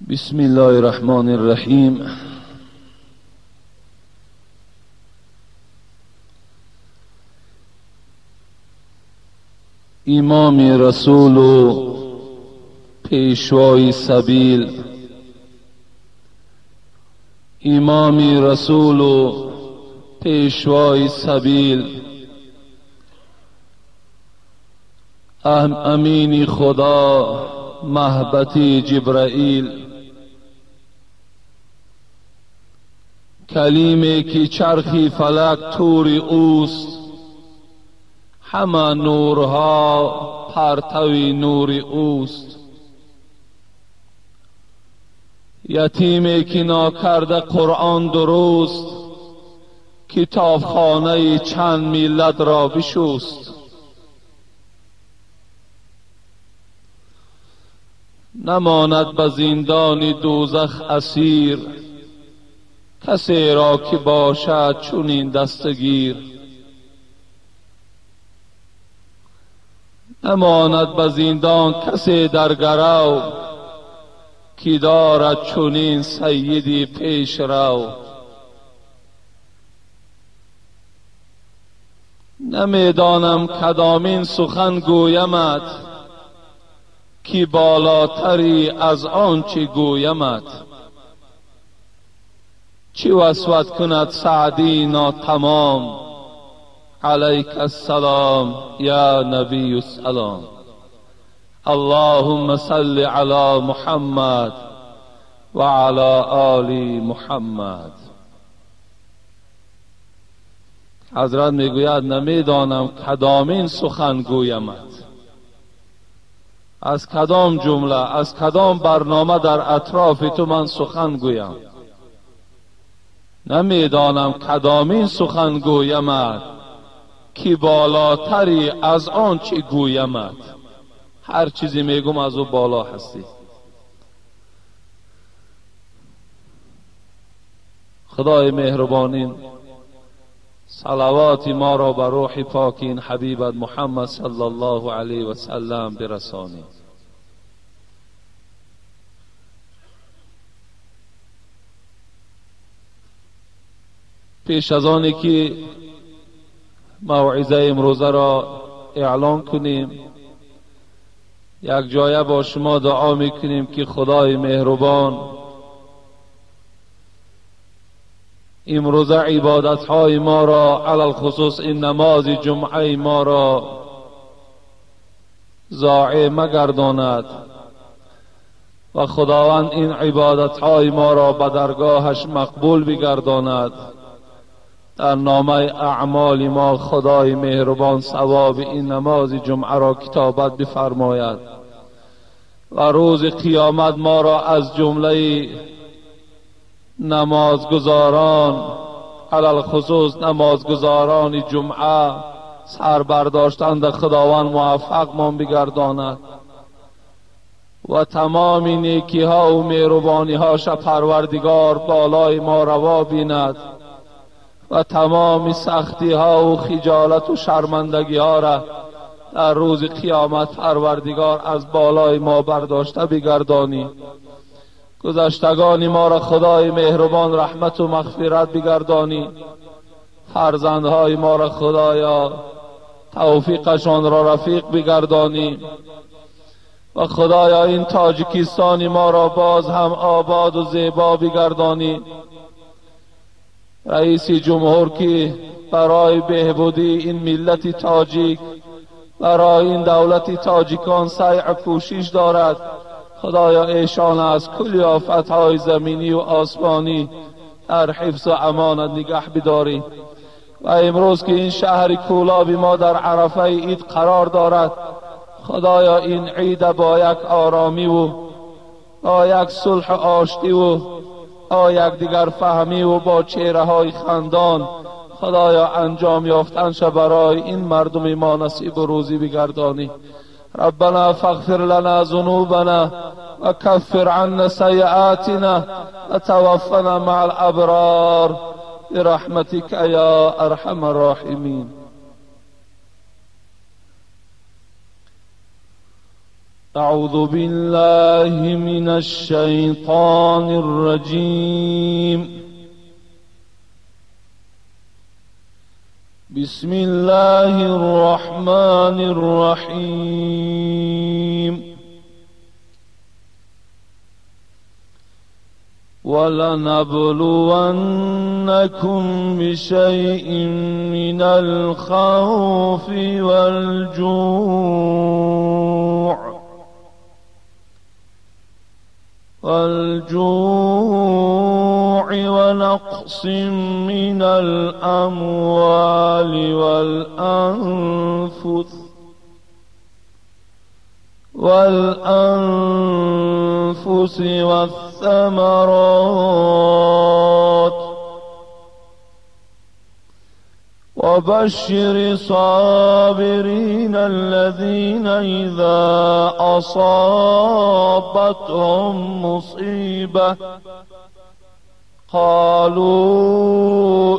بسم الله الرحمن الرحیم. امام رسول و پیشوای سبیل، امام رسول و پیشوای سبیل، امین خدا محبتی جبرائیل، کلیمی که چرخی فلک تور اوست، همه نورها پرتوی نور اوست. یتیمی که ناکرده قرآن درست، کتابخانه چند ملت را بشست. نماند به زندان دوزخ اسیر، کسی را که باشد چنین دستگیر. نماند به زندان کسی در گرو، که دارد چنین سیدی پیش رو. نمیدانم کدامین سخن گویمت، که بالاتری از آنچه گویمت. چی وسوت کند سعدی ناتمام، علیک السلام یا نبی السلام. اللهم صل علی محمد و علی آل محمد. حضرت میگوید نمیدانم کدامین سخن گویمت، از کدام جمله، از کدام برنامه در اطراف تو من سخن گویم. نمیدانم کدامین سخن گویمت، که بالاتری از آن چه گویمت. هر چیزی میگم از او بالا هستی. خدای مهربانین صلوات ما را بر روح پاکین حبیبت محمد صلی الله علیه و سلم برسانی. پیش از آنی که موعظه امروزه را اعلان کنیم، یک جایه با شما دعا میکنیم که خدای مهربان امروزه عبادت های ما را، علی الخصوص این نماز جمعه ما را ضایع مگرداند و خداوند این عبادت های ما را به درگاهش مقبول بگرداند. در نامه اعمال ما خدای مهربان ثواب این نماز جمعه را کتابت بفرماید و روز قیامت ما را از جمله نمازگزاران، علی الخصوص نمازگزاران جمعه، سر برداشتن در خداوند موفق مان بگرداند و تمام نیکی ها و مهربانی ها پروردگار بالای ما روا بیند و تمام سختی ها و خجالت و شرمندگی ها را در روز قیامت پروردگار از بالای ما برداشته بگردانی. گذشتگان ما را خدای مهربان رحمت و مغفرت بگردانی. فرزندهای ما را خدایا توفیقشان را رفیق بگردانی و خدایا این تاجیکستان ما را باز هم آباد و زیبا بگردانی. رئیس جمهور که برای بهبودی این ملت تاجیک، برای این دولت تاجیکان سعی و کوشش دارد، خدایا ایشان از کل آفتهای زمینی و آسمانی در حفظ و امانت نگه بداری. و امروز که این شهر کولاب ما در عرفه عید قرار دارد، خدایا این عید با یک آرامی و با یک صلح آشتی و با یک دیگر فهمی و با چهره های خندان خدایا انجام یافتنش برای این مردم ما نصیب و روزی بگردانی. ربنا فاغفر لنا ذنوبنا وكفر عنا سيئاتنا وتوفنا مع الأبرار برحمتك يا أرحم الراحمين. أعوذ بالله من الشيطان الرجيم. بسم الله الرحمن الرحيم. ولنبلونكم بشيء من الخوف والجوع ونقص من الأموال والأنفس والثمرات وبشر الصابرين الذين إذا أصابتهم مصيبة قالوا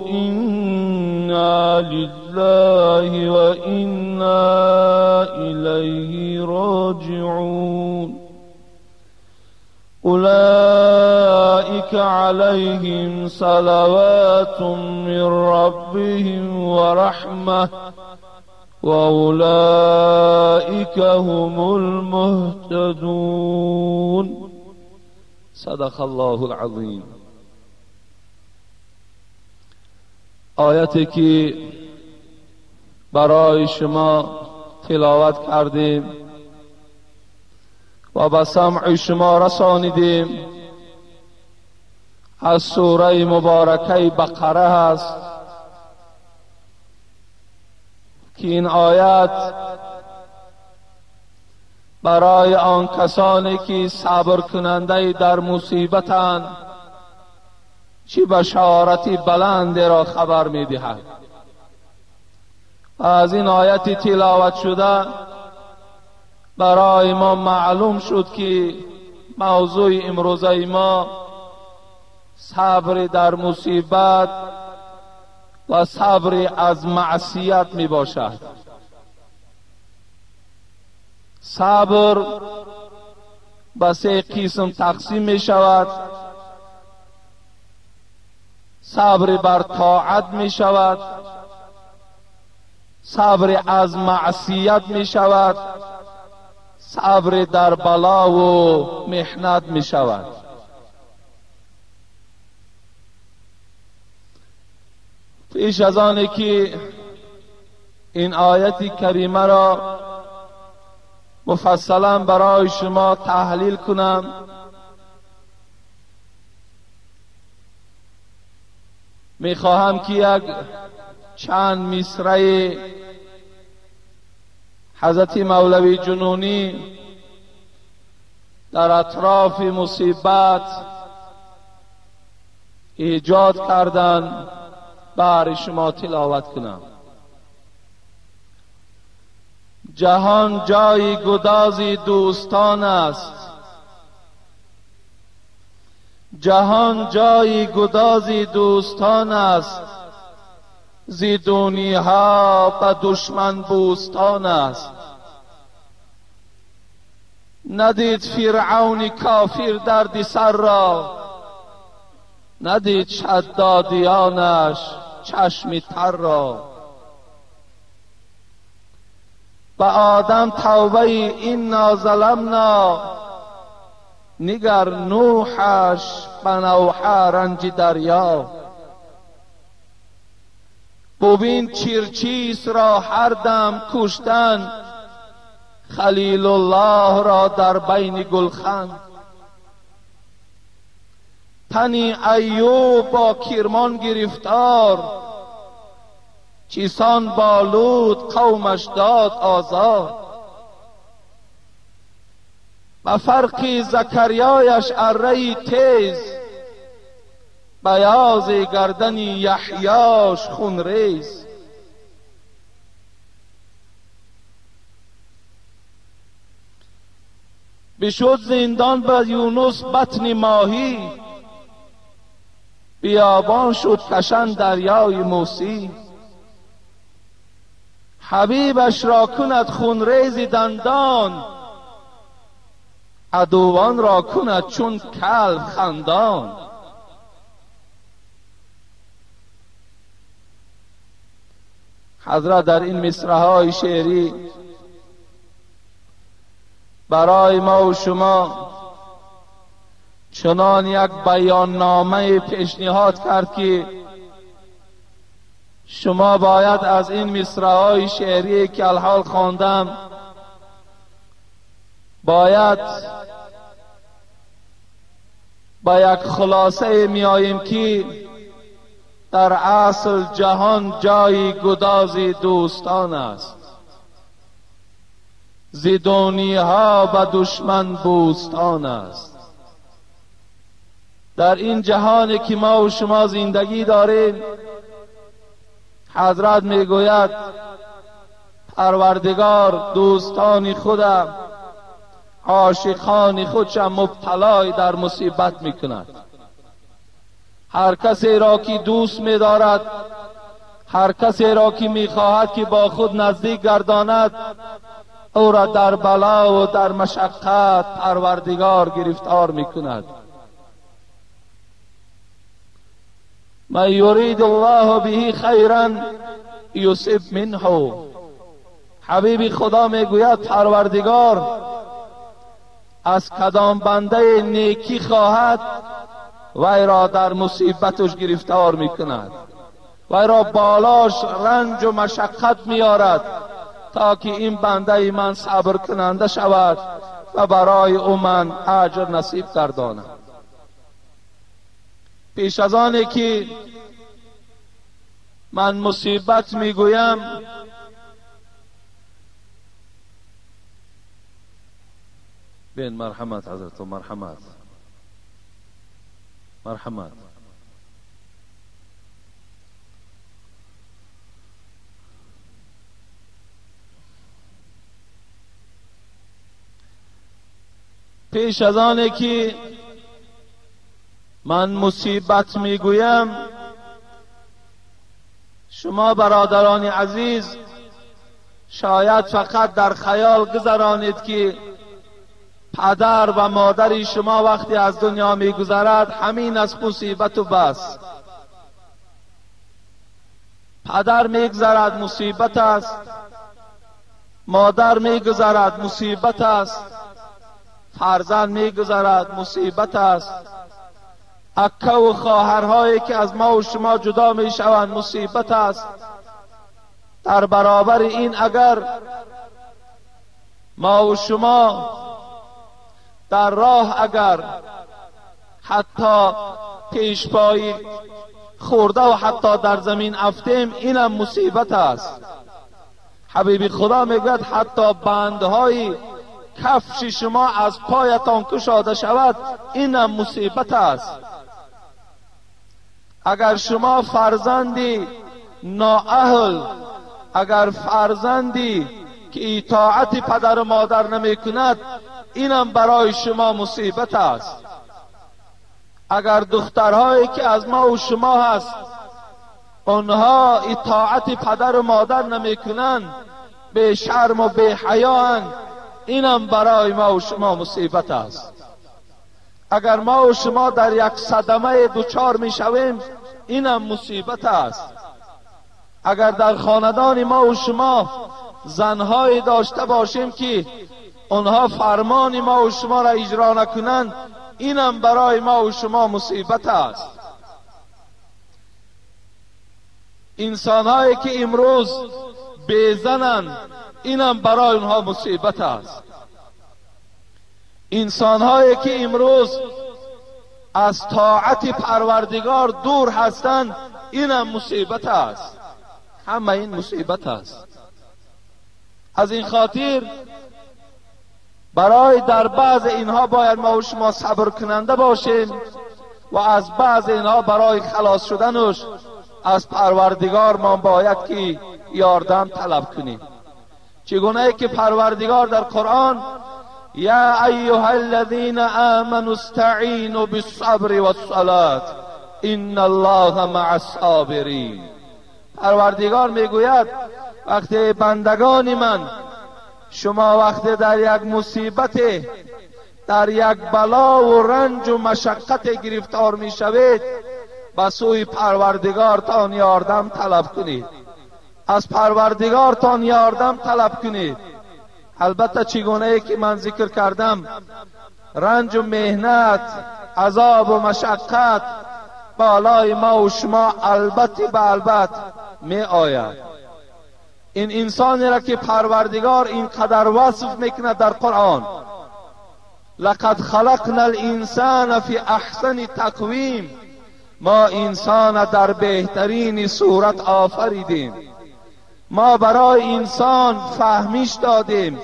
إنا لله وإنا إليه راجعون. أولئك عليهم صلوات من ربهم ورحمة وأولئك هم المهتدون. صدق الله العظيم. آیتی که برای شما تلاوت کردیم و به سمع شما رسانیدیم از سوره مبارکه بقره هست که این آیت برای آن کسانی که صبر کننده در مصیبتند چی بشارت بلند را خبر میدهد. از این آیت تلاوت شده برای ما معلوم شد که موضوع امروزه ما صبر در مصیبت و صبر از معصیت می باشد. صبر به سه قسم تقسیم می شود. صبر بر طاعت می شود، صبر از معصیت می شود، صبر در بلا و محنت می شود. پیش از آن که این آیت کریمه را مفصلا برای شما تحلیل کنم، میخواهم که یک چند مصرع حضرت مولوی جنونی در اطراف مصیبت ایجاد کردن برای شما تلاوت کنم. جهان جای گداز دوستان است، جهان جای گداز دوستان است، زیدونی ها به دشمن بوستان است. ندید فرعون کافر درد سر را، ندید شدادیانش چشم تر را. به آدم توبه انا ظلمنا، نگر نوحش به نوحه رنج دریا. ببین چیرچیس را هر دم کشتن، خلیل الله را در بین گلخن. تنی ایوب با کرمان گرفتار، چیسان با لوط قومش داد آزار. به فرق زکریایش اره تیز، بیاض گردن یحیاش خونریز. بشد زندان به یونس بطن ماهی، بیابان شد کشن دریای موسی. حبیبش را کند خونریز دندان، عدوان را کند چون کلب خندان. حضرت در این مصرع‌های شعری برای ما و شما چنان یک بیان نامه پیشنهاد کرد که شما باید از این مصرع‌های شعری که الحال خواندم باید با یک خلاصه میاییم که در اصل جهان جای گداز دوستان است، زیدونی ها به دشمن بوستان است. در این جهانی که ما و شما زندگی داریم، حضرت میگوید پروردگار دوستان خودم، عاشقان خودشم مبتلای در مصیبت میکند. هر کسی را که دوست می‌دارد، هر کسی را که می‌خواهد که با خود نزدیک گرداند، او را در بلا و در مشقت پروردگار گرفتار می‌کند. من یرید الله به خیرا یصب منه. حبیب خدا میگوید پروردگار از کدام بنده نیکی خواهد وی را در مصیبتش گرفتار میکند، وی را بالاش رنج و مشقت میارد تا که این بنده من صبر کننده شود و برای او من اجر نصیب گرداند. پیش از آنی که من مصیبت میگویم، بین مرحمت حضرت و مرحمت مرحمت. پیش از آنی که من مصیبت میگویم، شما برادران عزیز شاید فقط در خیال گذرانید که پدر و مادر شما وقتی از دنیا میگذرد همین از مصیبت و بس. پدر میگذرد مصیبت است، مادر میگذرد مصیبت است، فرزند میگذرد مصیبت است، اکه و خواهرهایی که از ما و شما جدا میشوند مصیبت است. در برابر این اگر ما و شما در راه اگر حتی پیشپایی خورده و حتی در زمین افتیم، اینم مصیبت است. حبیب خدا میگوید حتی بندهای کفش شما از پایتان کشاده شود، اینم مصیبت است. اگر شما فرزندی نااهل، اگر فرزندی که اطاعت پدر و مادر نمی کند، اینم برای شما مصیبت است. اگر دخترهایی که از ما و شما هست آنها اطاعت پدر و مادر نمی کنند، به شرم و به حیااند، اینم برای ما و شما مصیبت است. اگر ما و شما در یک صدمه دچار می شویم، اینم مصیبت است. اگر در خاندان ما و شما زنهایی داشته باشیم که آنها فرمان ما و شما را اجرا نکنند، اینم برای ما و شما مصیبت است. انسانهایی که امروز بیزنند، اینم برای آنها مصیبت است. انسانهایی که امروز از طاعت پروردگار دور هستند، اینم مصیبت است. همه این مصیبت است. از این خاطر برای در بعض اینها باید ما و شما صبر کننده باشیم و از بعض اینها برای خلاص شدنش از پروردگار ما باید که یاردم طلب کنیم. چگونه که پروردگار در قرآن یا ایها الذین آمنوا استعینوا بالصبر والصلاة ان الله مع الصابرین. پروردگار میگوید وقتی بندگان من، شما وقتی در یک مصیبت در یک بلا و رنج و مشقت گرفتار میشوید، به سوی پروردگارتان یاردم طلب کنید، از پروردگارتان یاردم طلب کنید. البته چگونه ای که من ذکر کردم، رنج و مهنت، عذاب و مشقت بالای ما و شما البته به البته می آید. این انسانی را که پروردگار اینقدر وصف میکند در قرآن، لقد خلقنا الانسان فی احسن تقویم، ما انسان در بهترین صورت آفریدیم، ما برای انسان فهمیش دادیم،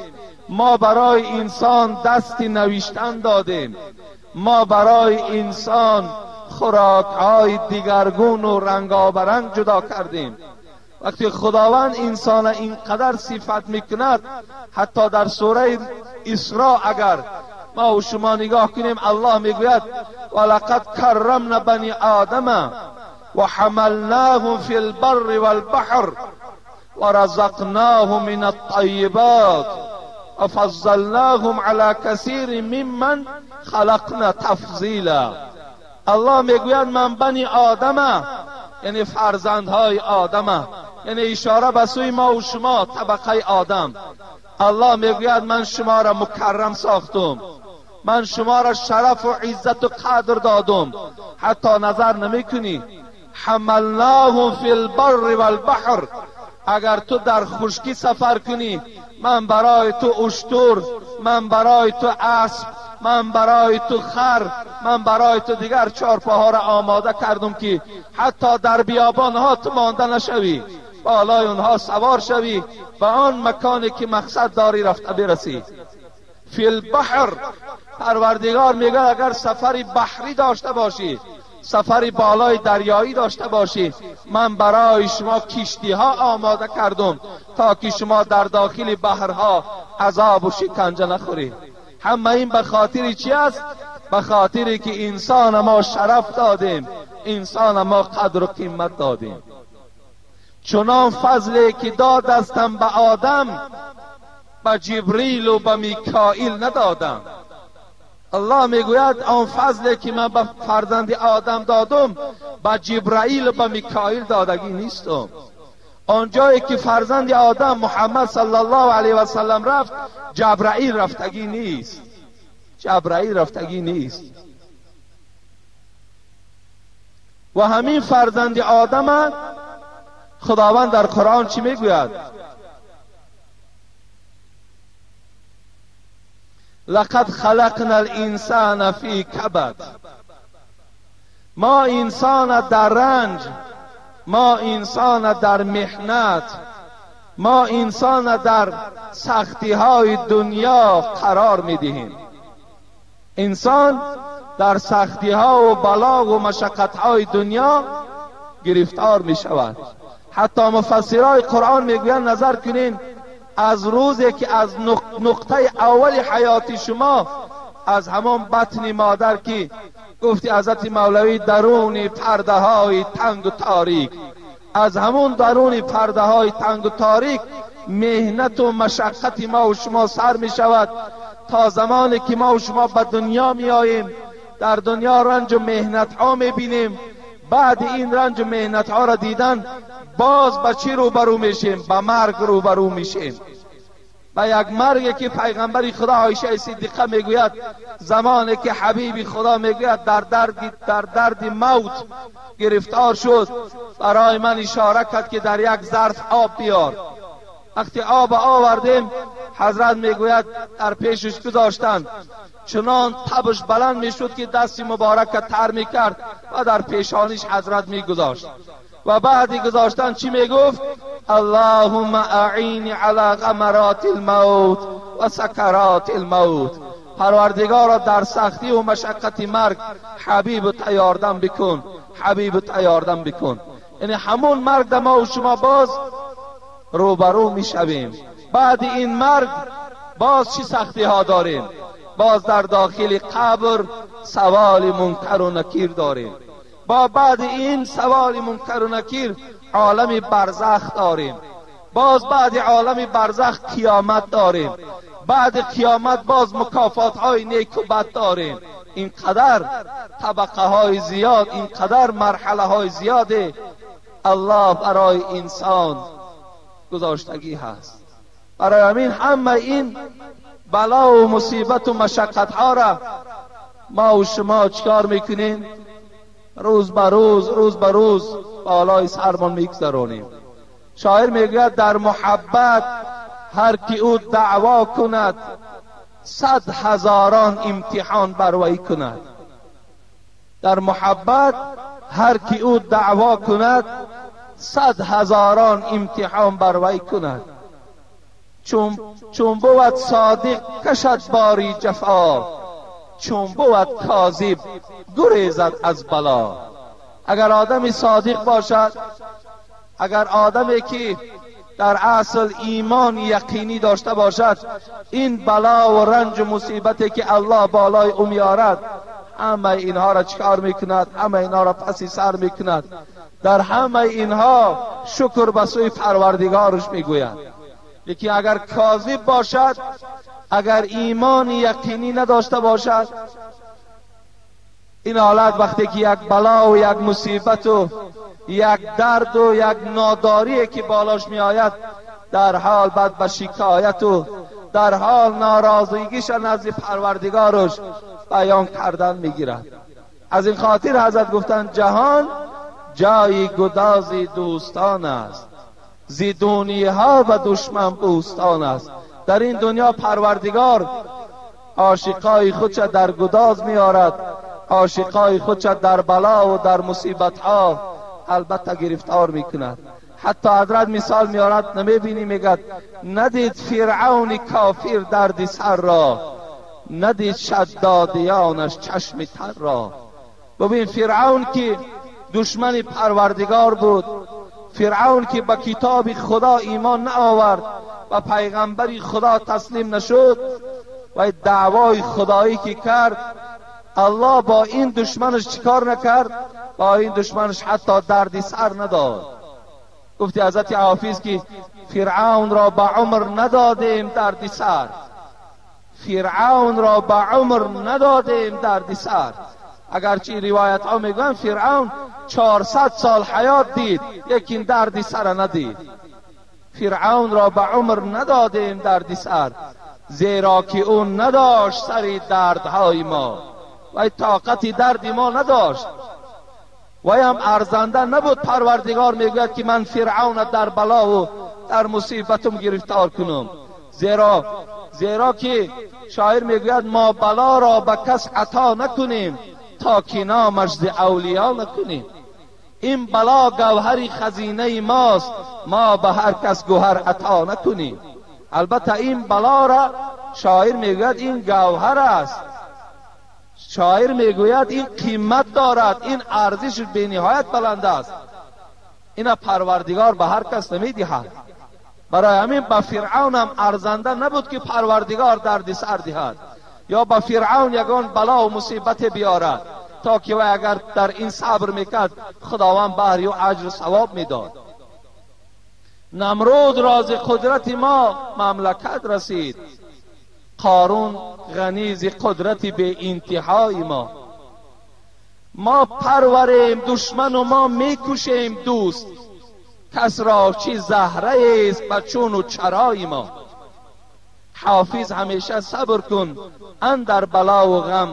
ما برای انسان دست نوشتن دادیم، ما برای انسان خوراک‌های دیگرگون و رنگابرنگ جدا کردیم. وقتی خداوند انسان اینقدر صفت میکند، حتی در سوره اسراء اگر ما و شما نگاه کنیم، الله میگوید ولقد کرمنا بنی آدم و حملناهم فی البر والبحر ورزقناهم من الطیبات وفضلناهم على كثير ممن خلقنا تفضیلا. الله میگوید من بنی آدم، یعنی فرزندهای آدم، یعنی اشاره به سوی ما و شما طبقه آدم. الله میگوید من شما را مکرم ساختم، من شما را شرف و عزت و قدر دادم، حتی نظر نمیکنی. حملناهم فی البر والبحر، اگر تو در خشکی سفر کنی، من برای تو اشتر، من برای تو اسب، من برای تو خر، من برای تو دیگر چارپاها را آماده کردم که حتی در بیابان ها تو مانده نشوی، بالای اونها سوار شوی، به آن مکانی که مقصد داری رفته برسی. فی البحر، پروردگار میگه اگر سفری بحری داشته باشی، سفری بالای دریایی داشته باشی، من برای شما کشتی ها آماده کردم تا که شما در داخل بحرها عذاب و شکنجه نخورید. همه این به خاطر چی است؟ به خاطر که انسان ما شرف دادیم، انسان ما قدر و قیمت دادیم. چنان فضلی که دادستم به آدم، به جبریل و به میکائیل ندادم. الله میگوید آن فضلی که من به فرزند آدم دادم، به جبرائیل و به میکائیل دادگی نیستم. آنجایی که فرزند آدم محمد صلی الله علیه و سلم رفت، جبرائیل رفتگی نیست، جبرائیل رفتگی نیست. و همین فرزند آدم خداوند در قرآن چی میگوید؟ لقد خلقنا الانسان فی کبد، ما انسان در رنج، ما انسان در محنت، ما انسان در سختی های دنیا قرار میدهیم. انسان در سختی ها و بلا و مشقت های دنیا گرفتار می شود. حتی مفسرای قرآن میگویند نظر کنین، از روزی که از نقطه اول حیات شما، از همان بطن مادر که گفتی حضرت مولوی درون پرده های تنگ و تاریک، از همون درون پرده های تنگ و تاریک مهنت و مشقت ما و شما سر می شود تا زمانی که ما و شما به دنیا می آییم. در دنیا رنج و مهنت ها می بینیم. بعد این رنج و مهنت ها را دیدن، باز به چی روبرو میشیم؟ به مرگ روبرو میشیم. به یک مرگی که پیغمبر خدا عایشه صدیقه میگوید، زمانی که حبیب خدا میگوید در درد موت گرفتار شد، برای من اشاره کرد که در یک ظرف آب بیار. وقتی آب آوردیم، حضرت میگوید در پیشش گذاشتند، چنان تبش بلند میشد که دست مبارک تر میکرد و در پیشانیش حضرت میگذاشت. و بعد گذاشتن چی میگفت؟ اللهم اعینی علی غمرات الموت و سکرات الموت. پروردگارا در سختی و مشقت مرگ حبیب تیاردم بکن، حبیب تیاردم بکن. یعنی همون مرگ ما و شما باز روبرو میشویم. بعد این مرگ باز چی سختی ها داریم؟ باز در داخل قبر سوال منکر و نکیر داریم. با بعد این سوال منکر و نکیر عالم برزخ داریم. باز بعد عالم برزخ قیامت داریم. بعد قیامت باز مکافات های نیک و بد داریم. اینقدر طبقه های زیاد، اینقدر مرحله های زیاد الله برای انسان گذاشتگی هست. برای همین همه این بلا و مصیبت و مشقت ها را ما و شما چکار میکنیم؟ روز به روز، روز به روز بالای سرمان میگذرانیم. شاعر میگوید در محبت هر کی او دعوا کند، 100 هزاران امتحان بر وی کند. در محبت هر کی او دعوا کند، 100 هزاران امتحان بر وی کند. چون بود صادق کشد باری جفا، چون بود کاذب گریزد از بلا. اگر آدمی صادق باشد، اگر آدمی که در اصل ایمان یقینی داشته باشد، این بلا و رنج و مصیبتی که الله بالای او میارد، همه اینها را چکار میکند؟ همه اینها را پسی سر میکند. در همه اینها شکر به سوی پروردگارش میگوید. یکی اگر کاذب باشد، اگر ایمان یقینی نداشته باشد، این حالت وقتی که یک بلا و یک مصیبت و یک درد و یک ناداری که بالاش می آید، در حال بعد به شکایت و در حال ناراضگیش نزد پروردگارش بیان کردن میگیرد. از این خاطر حضرت گفتند جهان جای گداز دوستان است، زیدونی ها و دشمن بوستان است. در این دنیا پروردگار عاشقای خودش در گداز میآرد، عاشقای خودش در بلا و در مصیبت ها البته گرفتار میکند. حتی حضرت مثال میآرد، نمیبینی؟ میگد ندید فرعون کافر درد سر را، ندید شدادیانش چشم تر را. ببین، فرعون که دشمن پروردگار بود، فرعون که به کتاب خدا ایمان نآورد و پیغمبری خدا تسلیم نشد و دعوای خدایی که کرد، الله با این دشمنش چیکار نکرد؟ با این دشمنش حتی دردی سر نداد. گفتی حضرت حافظ که فرعون را به عمر ندادیم دردی سر، فرعون را به عمر ندادیم دردی سر. اگرچه روایت ها میگن فرعون 400 سال حیات دید، لیکن دردی سر ندید. فرعون را به عمر ندادیم دردی سر، زیرا که او نداشت سری دردهای ما و طاقت درد ما نداشت و هم ارزنده نبود. پروردگار میگوید که من فرعون در بلا و در مصیبتم گرفتار کنم، زیرا که شاعر میگوید ما بلا را به کس عطا نکنیم، تا که نامش ز اولیا نکنیم. این بلا گوهری خزینه ماست، ما به هر کس گوهر عطا نکنیم. البته این بلا را شاعر میگوید این گوهر است. شاعر میگوید این قیمت دارد، این ارزش به نهایت بلند است. اینا پروردگار به هر کس نمیدهد. برای همین به فرعون هم ارزنده نبود که پروردگار درد سر دهد یا به فرعون یگان بلا و مصیبت بیارد، تا که و اگر در این صبر میکرد، خداوند بهر او اجر و ثواب میداد. نمرود را ز قدرت ما مملکت رسید، قارون غنی ز قدرت بی انتهای ما. ما پروریم دشمن و ما میکشیم دوست، کس را چی زهره است به چون و چرای ما. حافظ همیشه صبر کن اندر بلا و غم،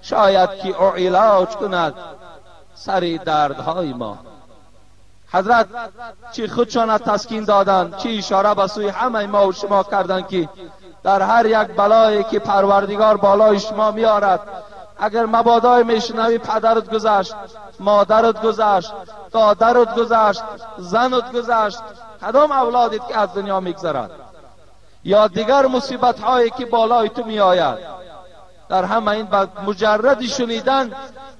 شاید که او علاج کند سری دردهای ما. حضرت چی خودشان تسکین دادن، چی اشاره به سوی همه ما و شما کردن که در هر یک بلایی که پروردگار بالای شما میارد، اگر مبادای میشنوی پدرت گذشت، مادرت گذشت، دادرت گذشت، زنت گذشت، کدام اولادت که از دنیا میگذرد یا دیگر مصیبت هایی که بالای تو میآید، در همه این مجرد شنیدن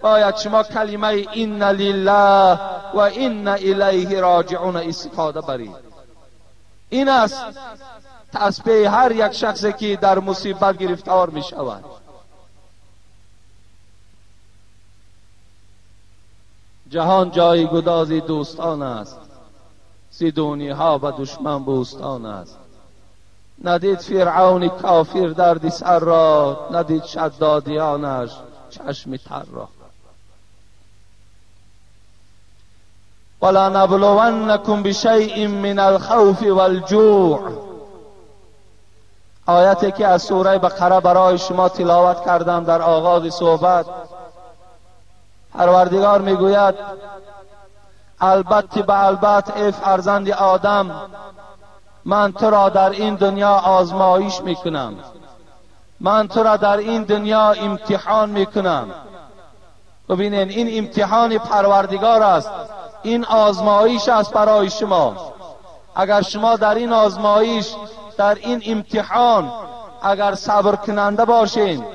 باید شما کلمه انا لله و انا الیه راجعون استفاده برید. این است تسبیح هر یک شخصی که در مصیبت گرفتار می شود. جهان جای گداز دوستان است، زیدونی ها و دشمن بوستان است. ندید فرعون کافر درد سر را، ندید شدادیانش چشم تر را. ولنبلونکم بشیء من الخوف والجوع. آیتی که از سوره بقره برای شما تلاوت کردم در آغاز صحبت، پروردگار میگوید البته به البته ای فرزند آدم، من تو را در این دنیا آزمایش میکنم، من تو را در این دنیا امتحان میکنم. ببینین این امتحان پروردگار است، این آزمایش است برای شما. اگر شما در این آزمایش، در این امتحان اگر صبر کننده باشین،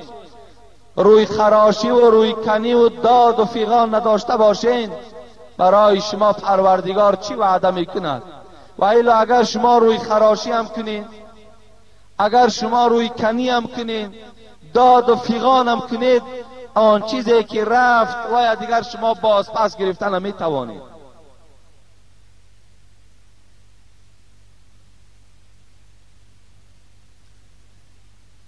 روی خراشی و روی کنی و داد و فیغان نداشته باشین، برای شما پروردگار چی وعده میکند؟ و الا اگر شما روی خراشی هم کنین، اگر شما روی کنی هم کنین، داد و فیغان هم کنید، آن چیزی که رفت و یا دیگر شما باز پس گرفتن نمیتوانید.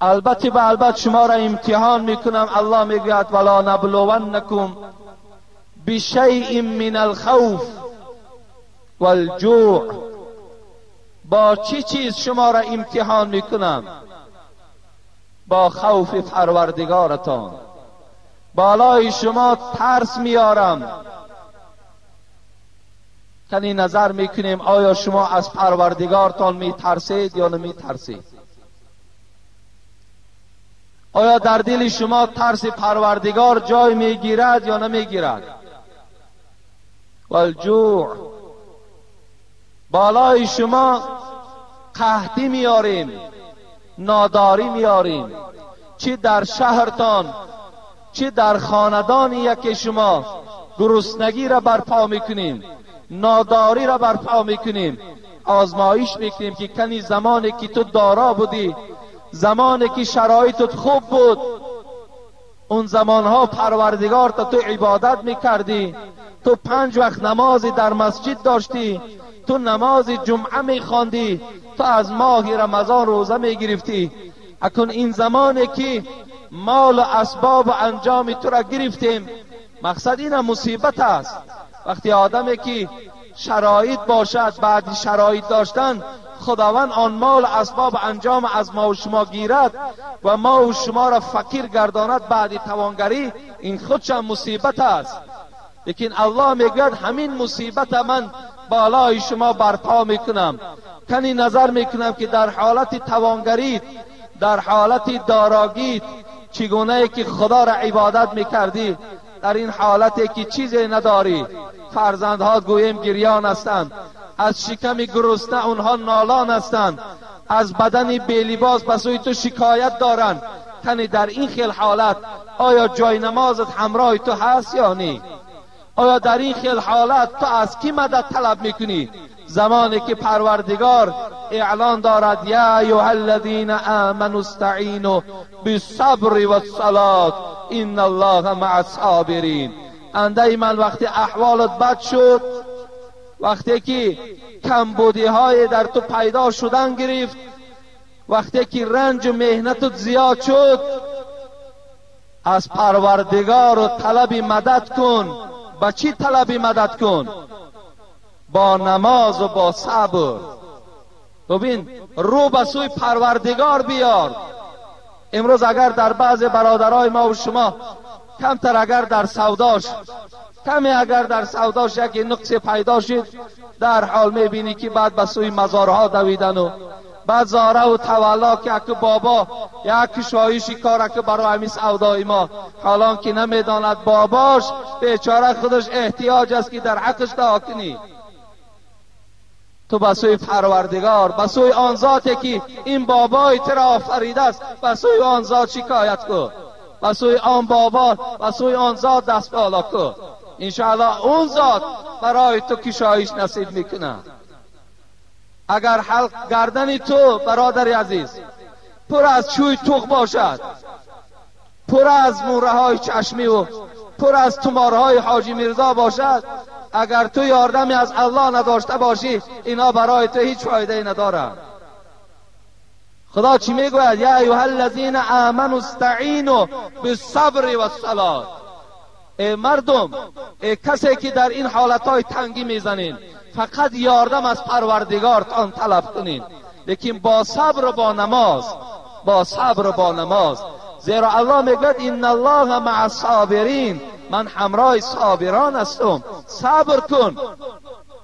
البته به البته شما را امتحان میکنم. الله میگوید ولا نبلونکم بشیء من الخوف والجوع. با چی چیز شما را امتحان میکنم؟ با خوف پروردگارتان. بالای شما ترس میارم. کنی نظر میکنیم آیا شما از پروردگارتان میترسید یا نمیترسید؟ آیا در دل شما ترس پروردگار جای میگیرد یا نمیگیرد؟ والجوع. بالای شما قحطی میاریم، ناداری میاریم، چی در شهرتان چی در خاندان یک شما گرسنگی را برپا میکنیم، ناداری را برپا میکنیم. آزمایش میکنیم که کنی زمانی که تو دارا بودی، زمانی که شرایطت خوب بود، اون زمانها پروردگار تا تو عبادت میکردی، تو 5 وقت نماز در مسجد داشتی، تو نماز جمعه میخواندی، تو از ماه رمضان روزه میگرفتی. اکنون این زمانی که مال و اسباب و انجام تو را گرفتیم، مقصد این مصیبت است. وقتی آدمی که شرایط باشد، بعد شرایط داشتن خداوند آن مال اسباب انجام از ما و شما گیرد و ما و شما را فقیر گرداند بعد توانگری، این خودش مصیبت است. لیکن الله میگوید همین مصیبت من بالای شما برپا میکنم. کنی نظر میکنم که در حالت توانگریت، در حالت داراگیت، چگونه که خدا را عبادت میکردی، در این حالتی که چیزی نداری، فرزندها گوییم گریان هستند، از شکم گرسنه اونها نالان هستند، از بدن بی‌لباس به سوی تو شکایت دارند. تنی در این خیل حالت آیا جای نمازت همراه تو هست یا نی؟ آیا در این خیل حالت تو از کی مدد طلب میکنی؟ زمانی که پروردگار اعلان دارد یا ایها الذین آمنوا استعینوا بالصبر والصلاة ان الله مع الصابرین. انده من وقتی احوالت بد شد، وقتی که کمبودی های در تو پیدا شدن گرفت، وقتی که رنج و محنتت زیاد شد، از پروردگار و طلب مدد کن. با چی طلب مدد کن؟ با نماز و با صبر. ببین رو به سوی پروردگار بیار. امروز اگر در بعض برادرای ما و شما کمتر اگر در سوداش، کمی اگر در سوداش یکی نقص پیدا شد، در حال میبینی که بعد به سوی مزارها دویدن و بعد زاره و تولا که اک بابا یک شایشی کار که برای همین سودای ما، حالان که نمیداند باباش بیچاره خودش احتیاج است که در حقش دعا کنی. تو به سوی پروردگار، به سوی آن ذاتی که این بابای تو را آفریده است، به سوی آن ذات شکایت کن، به سوی آن بابا، به سوی آن ذات دست بالا کن. انشاءالله اون ذات برای تو کشایش نصیب میکنه. اگر حلق گردن تو برادر عزیز پر از چوی توخ باشد، پر از موره های چشمی و پر از تمارهای حاجی میرزا باشد، اگر تو یاردمی از الله نداشته باشی، اینا برای تو هیچ فایده ای ندارند. خدا چی میگوید؟ یا ایها الذین آمنوا استعینوا بالصبر والصلاة. ای مردم، ای کسی که در این حالتهای تنگی میزنین، فقط یاردم از پروردگارتان طلب کنین، لیکن با صبر و با نماز، با صبر و با نماز. زیرا الله میگوید ان الله مع الصابرین، من همراه صابران هستم. صبر کن،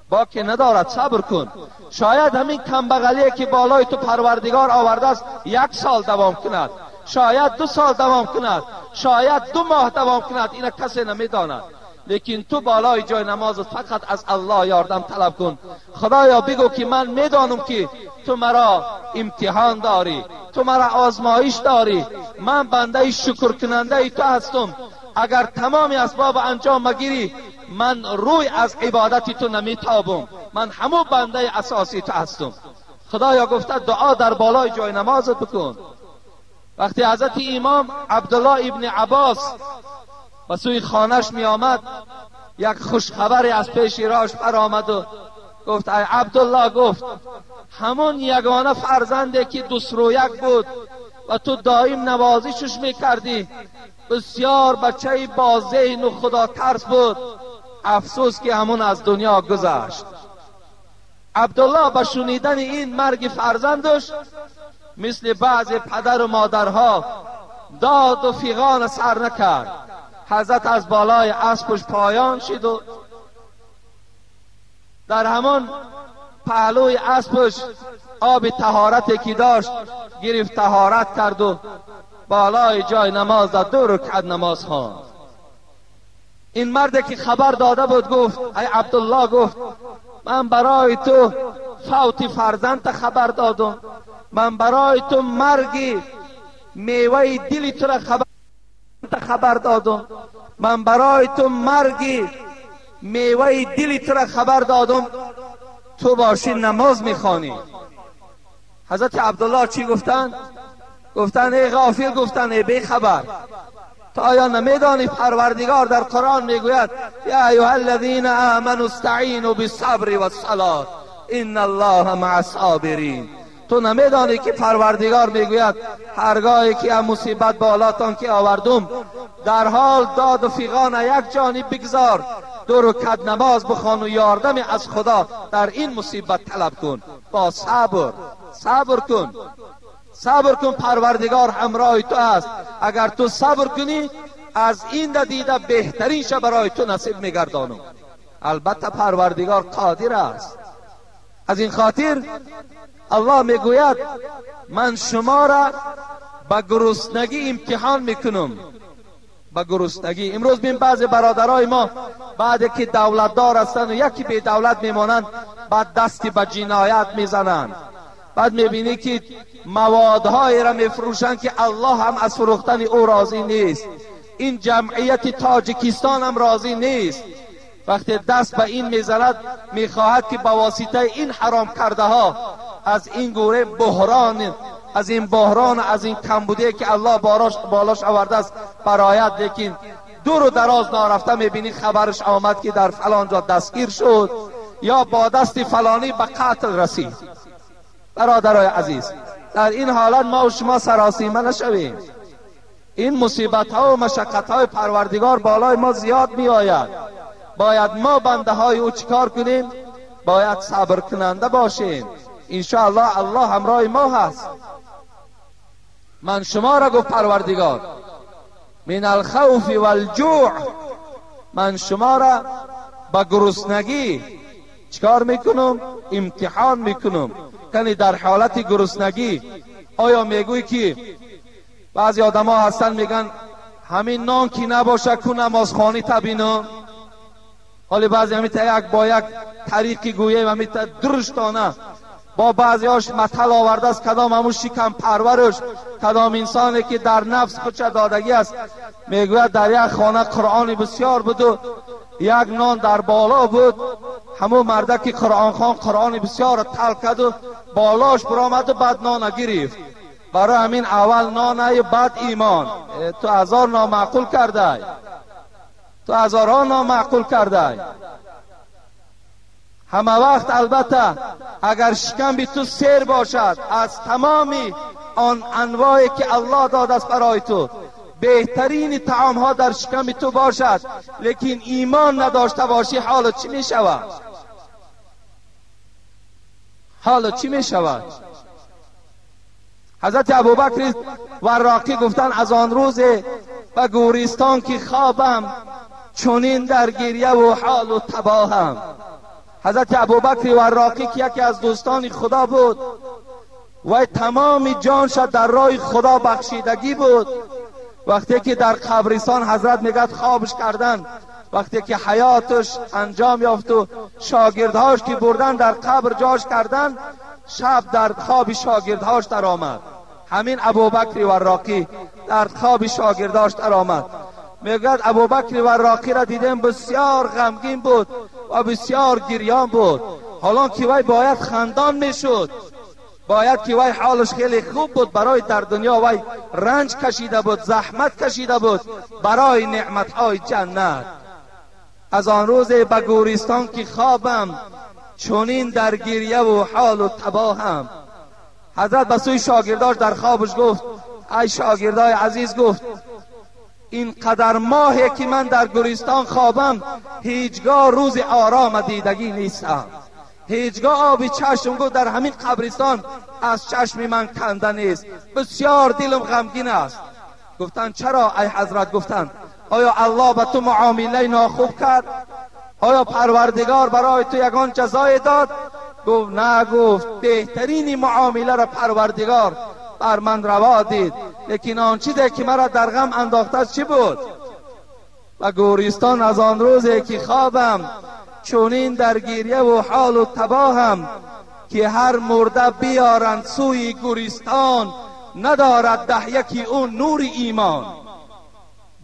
باکی ندارد، صبر کن. شاید همین کمبغلی که بالای تو پروردگار آورده است 1 سال دوام کند، شاید 2 سال دوام کند، شاید 2 ماه دوام کند، اینا کسی نمیداند. لیکن تو بالای جای نماز فقط از الله یاردم طلب کن. خدایا بگو که من میدانم که تو مرا امتحان داری، تو مرا آزمایش داری، من بنده شکر کننده تو هستم. اگر تمام اسباب انجام مگیری من روی از عبادت تو نمیتابم، من همو بنده اساسی تو هستم. خدایا گفته دعا در بالای جای نمازت بکن. وقتی حضرت امام عبدالله ابن عباس به سوی خانهش می آمد، یک خوشخبری از پیش راش برآمد و گفت ای عبدالله، گفت همون یگانه فرزنده که 201 بود و تو دائم نوازشش میکردی، بسیار بچه با ذهن و خدا ترس بود، افسوس که همون از دنیا گذشت. عبدالله با شنیدن این مرگ فرزندش مثل بعض پدر و مادرها داد و فیغان سر نکرد. حضرت از بالای اسبش پایان شد و در همان پهلوی اسبش آب طهارتی که داشت گرفت، طهارت کرد و بالای جای نماز در 2 رکعت نماز خواند. این مرد که خبر داده بود گفت ای عبدالله، گفت من برای تو فوت فرزند خبر دادم، من برای تو مرگ میوه دل تو را خبر دادم، من برای تو مرگ میوه دل تو را خبر دادم، تو باشی نماز میخوانی. حضرت عبدالله چی گفتند؟ گفتند ای غافل، گفتند ای بی خبر، تو آیا نمیدانی پروردگار در قرآن میگوید یا ایها الذین آمنوا استعینوا بالصبر والصلاة ان الله مع الصابرین. تو نمیدانی که پروردگار میگوید هرگاهی که مصیبت بالاتان که آوردم، در حال داد و فیغان یک جانب بگذار، 2 رکعت نماز بخوان و یاردم از خدا در این مصیبت طلب کن. با صبر، صبر کن، صبر کن، پروردگار همراه تو است. اگر تو صبر کنی از این دیده بهترین شب برای تو نصیب میگردانم. البته پروردگار قادر است. از این خاطر الله میگوید من شما را به گرسنگی امتحان میکنم، به گرسنگی. امروز بین بعض برادرای ما بعد که دولتدار هستند و یکی بی دولت میمانند، بعد دستی به جنایت میزنند. بعد میبینی که موادهایی را میفروشند که الله هم از فروختن او راضی نیست، این جمعیت تاجیکستان هم راضی نیست. وقتی دست به این میزند میخواهد که با واسطه این حرام کرده ها از این گوره بحران، از این بحران، از این کمبودی که الله بالاش آورده است برایت. لیکن دور و دراز نارفته میبینی خبرش آمد که در فلان جا دستگیر شد یا با دست فلانی به قتل رسید. برادرای عزیز، در این حالت ما و شما سراسیمه نشویم. این مصیبت ها و مشقت های پروردگار بالای ما زیاد می آید. باید ما بنده های او چیکار کنیم؟ باید صبر کننده باشیم. انشاءالله الله همراه ما هست. من شما را گفت پروردگار من الخوف والجوع، من شما را با گرسنگی چیکار میکنم؟ امتحان میکنم. کنی در حالت گرسنگی آیا میگوی که بعضی آدم ها هستن میگن همین نان که نباشه کو نمازخوانی تبینم. حالی بعضی همین تا یک با یک طریقی گویه و همین تا درشتانه با بعضی هاش مطل آورده است، کدام همون شکم پرورش، کدام انسانی که در نفس خودش دادگی است، میگوید در یک خانه قرآن بسیار بود و یک نان در بالا بود، همون مرده که قرآن خان قرآن بسیار تل کرد و بالاش برآمد و بعد نان گرفت. برای همین اول نان بعد ایمان. تو هزار نامعقول کرده، تو هزارها نامعقول کرده. همه وقت البته اگر شکم بی تو سیر باشد از تمامی آن انواعی که الله داد است برای تو، بهترین طعام ها در شکم تو باشد، لیکن ایمان نداشته باشی حال چی می شود؟ حال چی می شود؟ حضرت ابوبکر وراقی گفتن از آن روز به گورستان که خوابم، چنین در گریه و حال و تباهم. حضرت ابوبکر وراقی که یکی از دوستان خدا بود و تمام جانش در راه خدا بخشیدگی بود، وقتی که در قبرستان حضرت میگد خوابش کردن، وقتی که حیاتش انجام یافت و شاگردهاش که بردن در قبر جاش کردن، شب در خواب شاگردهاش در آمد. همین ابوبکر وراقی در خواب شاگردهاش در آمد. میگد ابوبکر وراقی را دیدم بسیار غمگین بود و بسیار گریان بود، حالا که وی باید خندان میشد، باید که وی حالش خیلی خوب بود، برای در دنیا وی رنج کشیده بود، زحمت کشیده بود برای نعمتهای جنت. از آن روز به گورستان که خوابم، چنین در گریه و حال و تباهم. حضرت به سوی شاگرداش در خوابش گفت ای شاگردای عزیز، گفت این قدر ماهی که من در گورستان خوابم، هیچگاه روز آرام دیدگی نیستم، هیچگاه آب چشم گفت در همین قبرستان از چشم من کنده نیست، بسیار دلم غمگین است. گفتند چرا ای حضرت؟ گفتند آیا الله به تو معامله ناخوب کرد؟ آیا پروردگار برای تو یگان جزای داد؟ گفت نه. گفت بهترین معامله را پروردگار بر من روا دید، لیکن آن چیزی که مرا در غم انداخته چی بود؟ و گورستان از آن روزی که خوابم، چنین در گریه و حال و تباهم، که هر مرده بیارند سوی گورستان، ندارد ده یکی اون نور ایمان.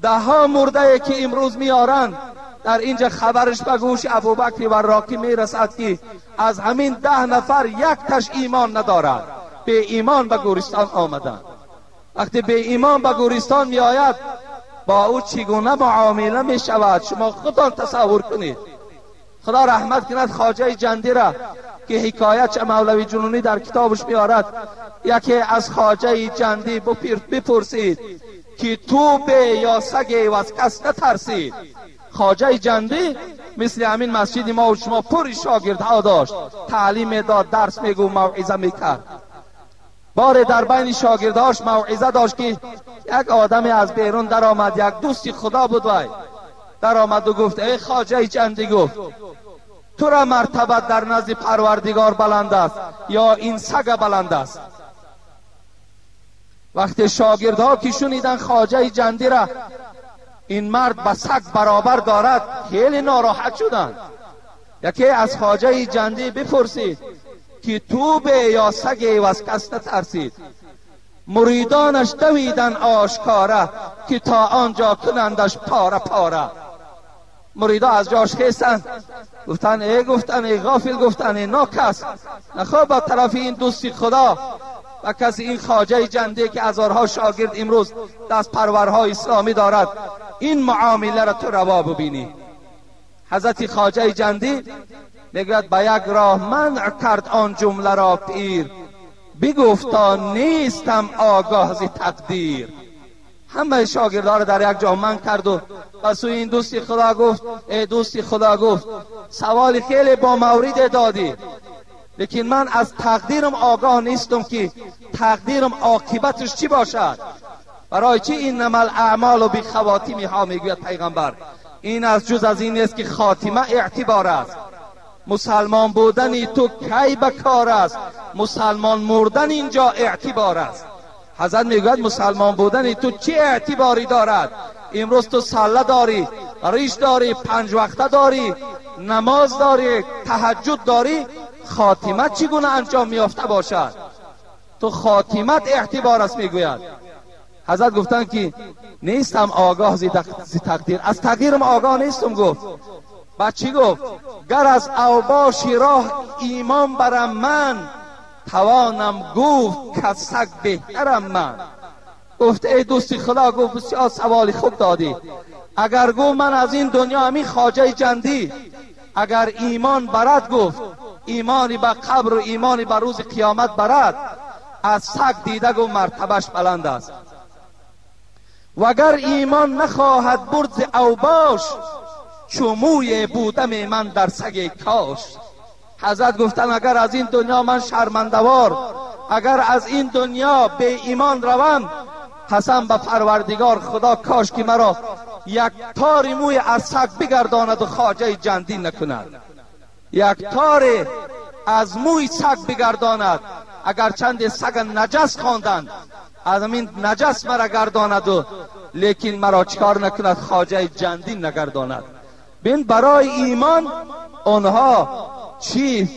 ده ها مرده که امروز میارند در اینجا خبرش به گوش ابوبکر وراقی میرسد که از همین 10 نفر یک تش ایمان ندارد، به ایمان به گورستان آمدند. وقتی به ایمان به گورستان میآید با او چگونه معامله می شود؟ شما خودتان تصور کنید. خدا رحمت کند خواجه جندی را که حکایت مولوی جنونی در کتابش میآرد. یکی از خواجه جندی بپرسید که تو به یا سگ و از کس نترسید. خواجه جندی مثل همین مسجد ما و شما پر شاگردها داشت، تعلیم داد، درس میگو، موعظه میکرد. بار در بین شاگردهاش موعظه داشت که یک آدمی از بیرون در آمد، یک دوستی خدا بود، وای در آمد و گفت ای خواجه جندی، گفت تو را مرتبت در نزد پروردگار بلند است یا این سگ بلند است؟ وقتی شاگردها که شنیدن خواجه جندی را این مرد به سگ برابر دارد، خیلی ناراحت شدند. یکی از خواجه جندی بپرسید که تو به یا سگ و از کس نترسید. مریدانش دویدن آشکاره که تا آنجا کنندش پاره پاره. مریدا از جاش خیستند، گفتن ای، گفتن ای غافل، گفتن ای ناکس، نخواه با طرف این دوستی خدا و کسی این خواجه جنده که هزارها شاگرد امروز دست پرورهای اسلامی دارد، این معامله را تو روا ببینی. حضرت خواجه جندی میگوید به یک راه منع کرد آن جمله را پیر، بگفتا نیستم آگاه ز تقدیر. همه شاگردها را در یک جا منع کرد و به سوی این دوستی خدا گفت ای دوستی خدا، گفت سوال خیلی با مورد دادی، لیکن من از تقدیرم آگاه نیستم که تقدیرم عاقبتش چی باشد. برای چی این نمل اعمال و بی خواتیمی ها میگوید پیغمبر؟ این از جز از این نیست که خاتمه اعتبار است. مسلمان بودن تو کی به کار است؟ مسلمان مردن اینجا اعتبار است. حضرت میگوید مسلمان بودن تو چه اعتباری دارد؟ امروز تو سله داری، ریش داری، 5 وقته داری، نماز داری، تهجد داری، خاتمه چگونه انجام میافته باشد؟ تو خاتمت اعتبار است میگوید. حضرت گفتن که نیستم آگاه زی تقدیر، از تقدیرم آگاه نیستم. گفت بعد چی گفت؟ گر از اوباش راه ایمان برم من، توانم گفت که سگ بهترم من. گفت ای دوستی خدا، گفت بسیار سوالی خوب دادی. اگر گفت من از این دنیا همین خواجه جندی اگر ایمان برد، گفت ایمانی به قبر و ایمانی به روز قیامت برد، از سگ دیده گو مرتبهش بلند است. وگر ایمان نخواهد برد ز اوباش، چو موی بودم من در سگ کاش. حضرت گفتن اگر از این دنیا من شرمندوار، اگر از این دنیا به ایمان روم، قسم به پروردگار خدا کاش که مرا یک تار موی از سگ بگرداند و خواجه جندی نکند. یک تار از موی سگ بگرداند، اگر چند سگ نجس خواندند از این نجس مرا گرداند و لیکن مرا چکار نکند، خواجه جندی نگرداند. بین برای ایمان آنها چی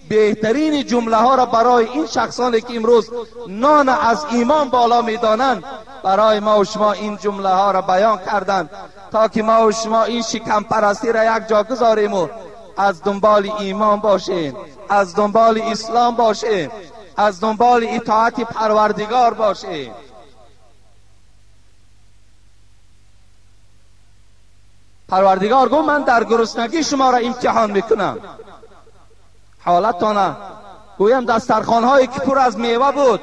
بهترین جمله ها را برای این شخصانی که امروز نان از ایمان بالا میدانند، برای ما و شما این جمله ها را بیان کردند تا که ما و شما این شکم پرستی را یک جا گذاریم و از دنبال ایمان باشیم، از دنبال اسلام باشیم، از دنبال اطاعت پروردگار باشیم. پروردگار گفت من در گرسنگی شما را امتحان میکنم. حالتانه گویم دسترخوان‌هایی که پر از میوه بود،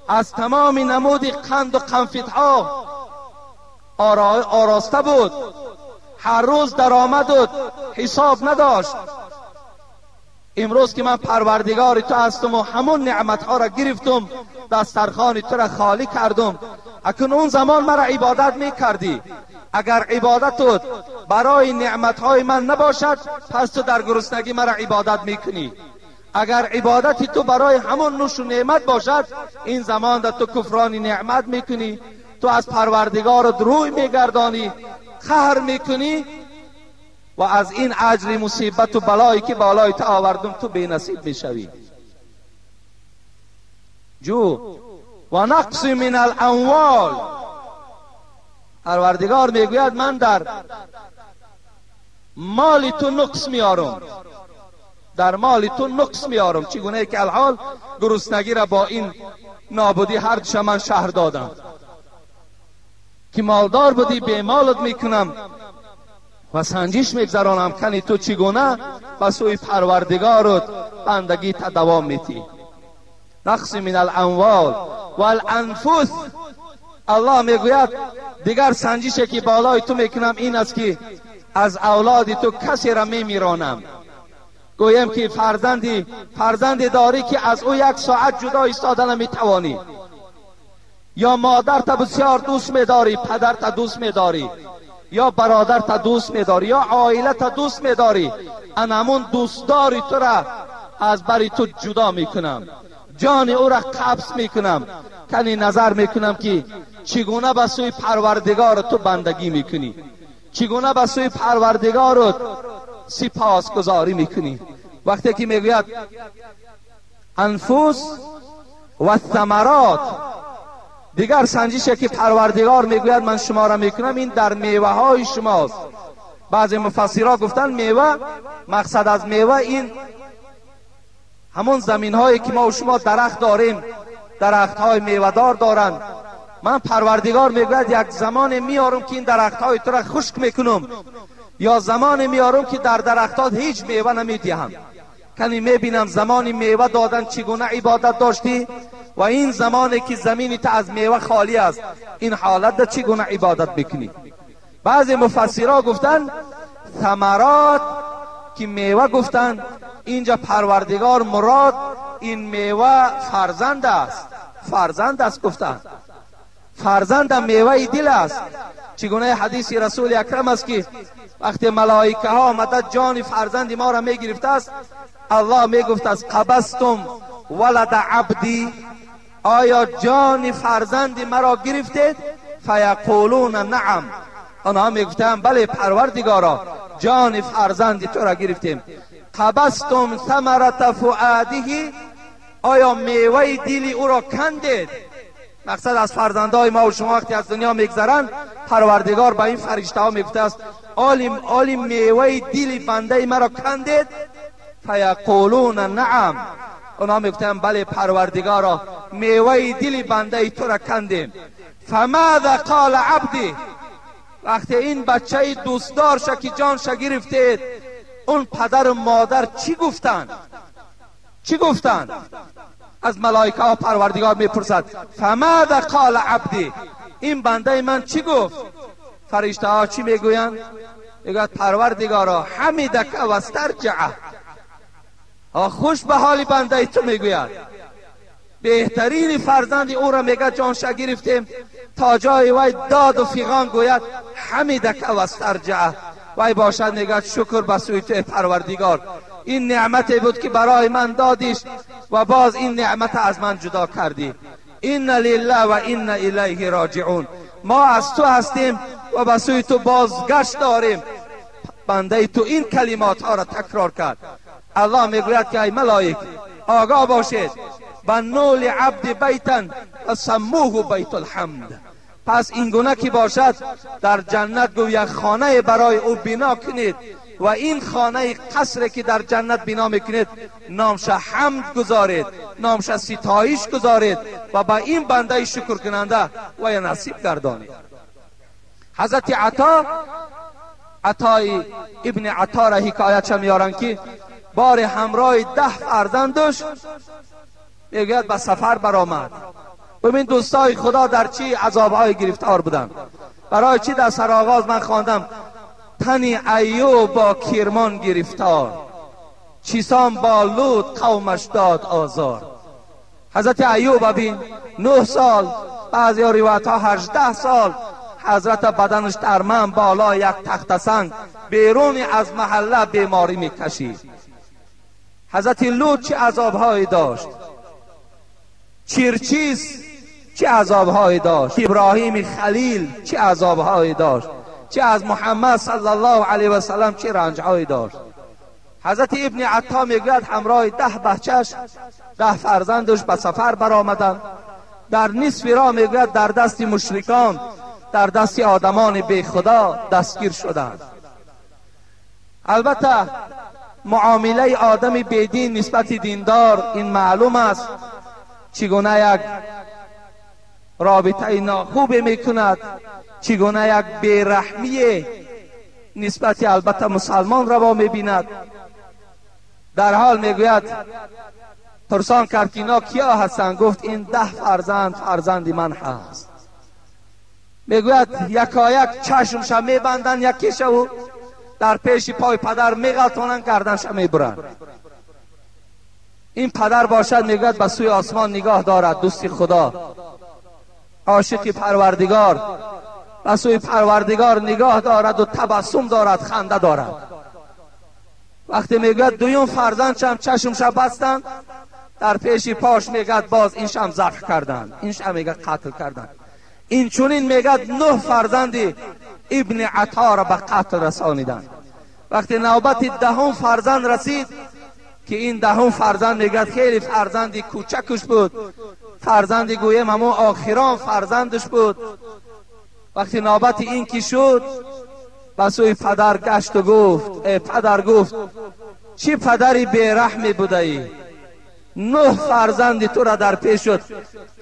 از تمام نمود قند و قنفیت‌ها آراسته بود، هر روز درآمد و حساب نداشت. امروز که من پروردگار تو هستم و همون نعمتها را گرفتم، دسترخوان تو را خالی کردم، اکنون اون زمان مرا عبادت میکردی. اگر عبادتت برای نعمتهای من نباشد، پس تو در گرسنگی مرا عبادت میکنی. اگر عبادت تو برای همون نوش و نعمت باشد، این زمان در تو کفران نعمت میکنی، تو از پروردگارت روی میگردانی، قهر میکنی و از این اجر مصیبت و بلایی که بالای تو آوردم تو بی نصیب میشوی. جو و نقص من الاموال، پروردگار میگوید من در مال تو نقص میارم، در مال تو نقص میارم. چگونه که الحال گرسنگی را با این نابودی هر دوش من شهر دادم که مالدار بودی به مالت میکنم و سنجش میگذرانم کنی تو چگونه به سوی پروردگارت بندگی تا دوام میتی. نقص من الاموال والانفس، الله میگوید دیگر سنجشی که بالای تو میکنم این است که از اولاد تو کسی را میمیرانم. گویم که فرزندی داری که از او یک ساعت جدا ایستاده نمیتوانی، یا مادر تا بسیار دوست میداری، پدر تا دوست میداری، یا برادر تا دوست میداری، یا عائله تا دوست میداری، انمون دوستداری تو را از بری تو جدا میکنم، جان او را قبض میکنم، کنی نظر میکنم که چگونه به سوی پروردگار تو بندگی میکنی، چگونه به سوی پروردگارت سپاسگزاری میکنی. وقتی که میگوید انفس و ثمرات، دیگر سنجشی که پروردگار میگوید من شما را میکنم این در میوه های شماست. بعضی مفسرها گفتن میوه، مقصد از میوه این همون زمین هایی که ما و شما درخت داریم، درخت های میوه دار دارند. من پروردگار میگوید یک زمان میارم که این درخت های تو را خشک میکنم، یا زمان میارم که در درختات هیچ میوه نمیدهم. کنی میبینم زمان میوه دادن چگونه عبادت داشتی و این زمانی که زمینی تا از میوه خالی است، این حالت در چگونه عبادت میکنی. بعضی مفسرها گفتن ثمرات که میوه گفتن، اینجا پروردگار مراد این میوه فرزند است، فرزند است گفتن، فرزند میوه دل است. چگونه حدیث رسول اکرم است که وقتی ملائکه ها آمده جان فرزند ما را میگرفته است، الله میگفت است قبضتم ولد عبدی، آیا جان فرزند مرا گرفتید؟ فیقولون نعم، آنها میگفتند بله پروردگارا جان فرزند تو را گرفتیم. قبضتم ثمرة فؤاده، آیا میوه دل او را کندید؟ مقصد از فرزندهای ما و شما وقتی از دنیا میگذرند، پروردگار به این فرشته ها میگفته است آلی میوه دل بنده مرا کندید؟ فیقولون نعم، اونا میگفتند بله پروردگارا میوه دل بنده تو را کندیم. فماذا قال عبدی، وقتی این بچه دوستدارش که جانش گرفتید، اون پدر و مادر چی گفتند؟ چی گفتند؟ از ملائکه ها پروردگار میپرسد فماذا قال عبدی، این بنده من چی گفت؟ فرشته ها چی میگویند؟ میگوید پروردگارا حمیدک و استرجعه، خوش به حال بنده تو میگوید. بهترین فرزند او را میگه جانش گرفتیم تا جای وی داد و فیغان گوید حمیدک و استرجعه، وی باشد میگه شکر به سوی تو پروردگار، این نعمتی بود که برای من دادیش و باز این نعمت از من جدا کردی. این لله و این الیه راجعون، ما از تو هستیم و به سوی تو بازگشت داریم. بنده تو این کلمات ها را تکرار کرد. الله میگوید که ای ملائک آگاه باشید، بنوا لعبد بیتا و سموه بیت الحمد. پس این گونه که باشد در جنت گویا خانه برای او بنا کنید و این خانه قصر که در جنت بنا میکنید نامش حمد گذارید، نامش ستایش گذارید و با این بنده شکر کننده و یا نصیب گردانید. حضرت عطا، عطای ابن عطا را حکایت میارن که بار همراه 10 فرزندش میگوید به سفر برآمد. ببین دوستای خدا در چی عذابهای گرفتار بودن. برای چی در سرآغاز من خواندم تنی ایوب با کرمان گرفتار، چیسان با لوط قومش داد آزار. حضرت ایوب ببین 9 سال، بعضی روایت ها 18 سال حضرت بدنش در من بالا یک تخت سنگ بیرون از محله بیماری میکشید. حضرت لوط چه عذابهایی داشت، چیرچیز چه عذابهایی داشت، ابراهیم خلیل چه عذابهایی داشت، چه از محمد صلی الله علیه و سلم چه رنجهایی داشت. حضرت ابن عطا میگوید همراه 10 بچهش، 10 فرزندش به سفر برآمدند. در نصف راه میگوید در دست مشرکان، در دست آدمان بی خدا دستگیر شدند. البته معامله آدم بیدین نسبت دیندار این معلوم است چگونه یک رابطه ناخوب میکند، چگونه یک بیرحمی نسبت البته مسلمان روا میبیند. در حال میگوید پرسان کرد که اینا کیا هستند؟ گفت این 10 فرزند فرزند من هست. میگوید یکایک چشمش میبندن، یکیش او در پیش پای پدر میغلطانند، گردنش میبرند. این پدر باشد میگوید به سوی آسمان نگاه دارد، دوستی خدا، عاشق پروردگار، به سوی پروردگار نگاه دارد و تبسم دارد، خنده دارد. وقتی میگوید دویم فرزندشم چشمش بستند، در پیش پاش میگد باز این شم ذبح کردند، این شم میگه قتل کردند. این چونین میگد 9 فرزند ابن عطا را به قتل رسانیدند. وقتی نوبت 10 فرزند رسید که این 10 فرزند میگد خیلی فرزندی کوچکش بود، فرزندی گویم همون آخران فرزندش بود. وقتی نوبت این که شد به سوی پدر گشت و گفت ای پدر، گفت چی پدری بیرحمی بوده ای؟ 9 فرزند تو را در پیش شد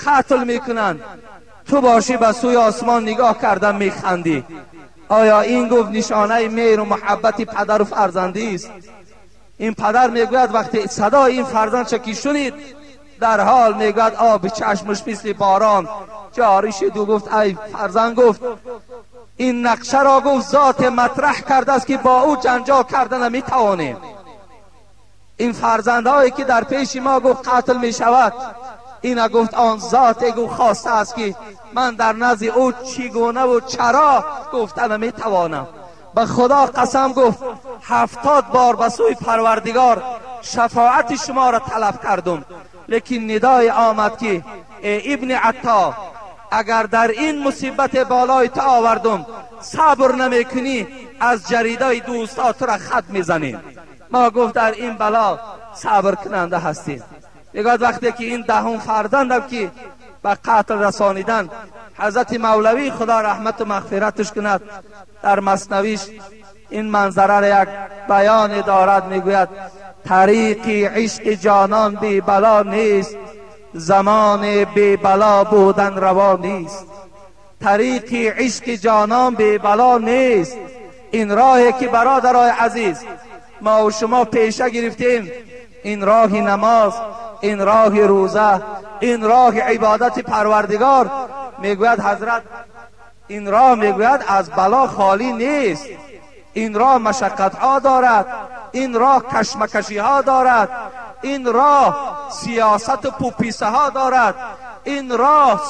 قتل میکنند، تو باشی به سوی آسمان نگاه کردن میخندی. آیا این گفت نشانه مهر و محبت پدر و فرزندی است؟ این پدر میگوید وقتی صدای این فرزند چکی شنید در حال میگوید آب چشمش مثل باران جاری شد و گفت ای فرزند، گفت این نقشه را گفت ذات مطرح کرده است که با او جنجال کرده نمیتوانیم. این فرزندهایی که در پیش ما گفت قتل میشود، اینا گفت آن ذات گفت خواسته است که من در نزد او چگونه و چرا گفته نمیتوانم. به خدا قسم گفت 70 بار به سوی پروردگار شفاعت شما را طلب کردم، لیکن ندای آمد که ای ابن عطا، اگر در این مصیبت بالای تو آوردم صبر نمیکنی از جریدای دوستا تو را خط میزنیم. ما گفت در این بلا صبر کننده هستیم. میگوید وقتی که این 10 فرزندم که به قتل رسانیدن، حضرت مولوی خدا رحمت و مغفرتش کند در مثنویش این منظره را یک بیان دارد، میگوید طریق عشق جانان بی بلا نیست، زمان بی بلا بودن روا نیست. طریق عشق جانان بی بلا نیست. این راهی که برادرای عزیز ما و شما پیشه گرفتیم، این راه نماز، این راه روزه، این راه عبادت پروردگار، میگوید حضرت این راه میگوید از بلا خالی نیست، این راه مشقت ها دارد، این راه کشمکشی ها دارد، این راه سیاست و پوپیسه ها دارد، این راه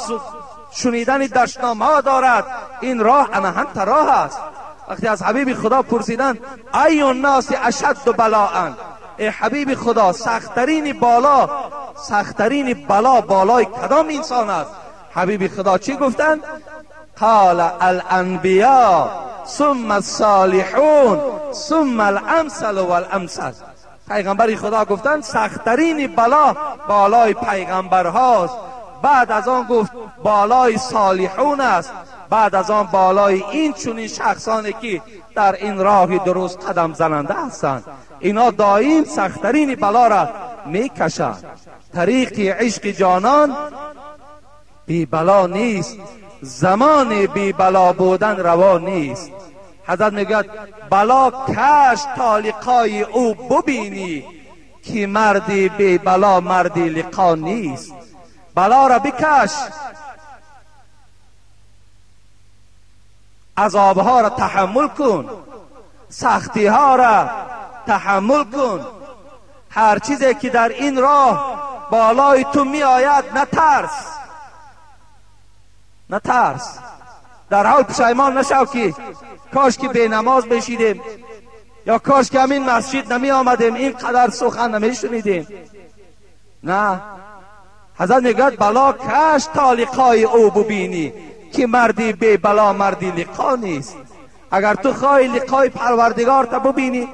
شنیدن دشنام ها دارد، این راه انهنت راه است. وقتی از حبیب خدا پرسیدن ای الناس اشد بلاء، ای حبیب خدا سختترین بالا، سختترین بلا بالای کدام انسان است؟ حبیب خدا چی گفتند؟ قال الانبیاء ثم الصالحون ثم الامثل والامثل. پیغمبر خدا گفتند سختترین بلا بالای پیغمبر هاست، بعد از آن گفت بالای صالحون است، بعد از آن بالای این چنین شخصانی که در این راه درست قدم زننده هستند. اینا دائم سختترین بلا را میکشند. طریق عشق جانان بی بلا نیست، زمان بی بلا بودن روا نیست. حضرت میگوید بلا کش تا لقای او ببینی، که مردی بی بلا مردی لقا نیست. بلا را بکش، عذابها را تحمل کن، سختی ها را تحمل کن، هر چیزی که در این راه بالای تو می آید نترس، نترس. در حال پشیمان نشو که کاش که به نماز بشیدیم، یا کاش که همین مسجد نمی آمدیم، اینقدر سخن نمی شنیدیم. نه، حضرت میگوید بلا کش تا لقای او ببینی، که مردی بی بلا مردی لقا نیست. اگر تو خواهی لقای پروردگار تا ببینی،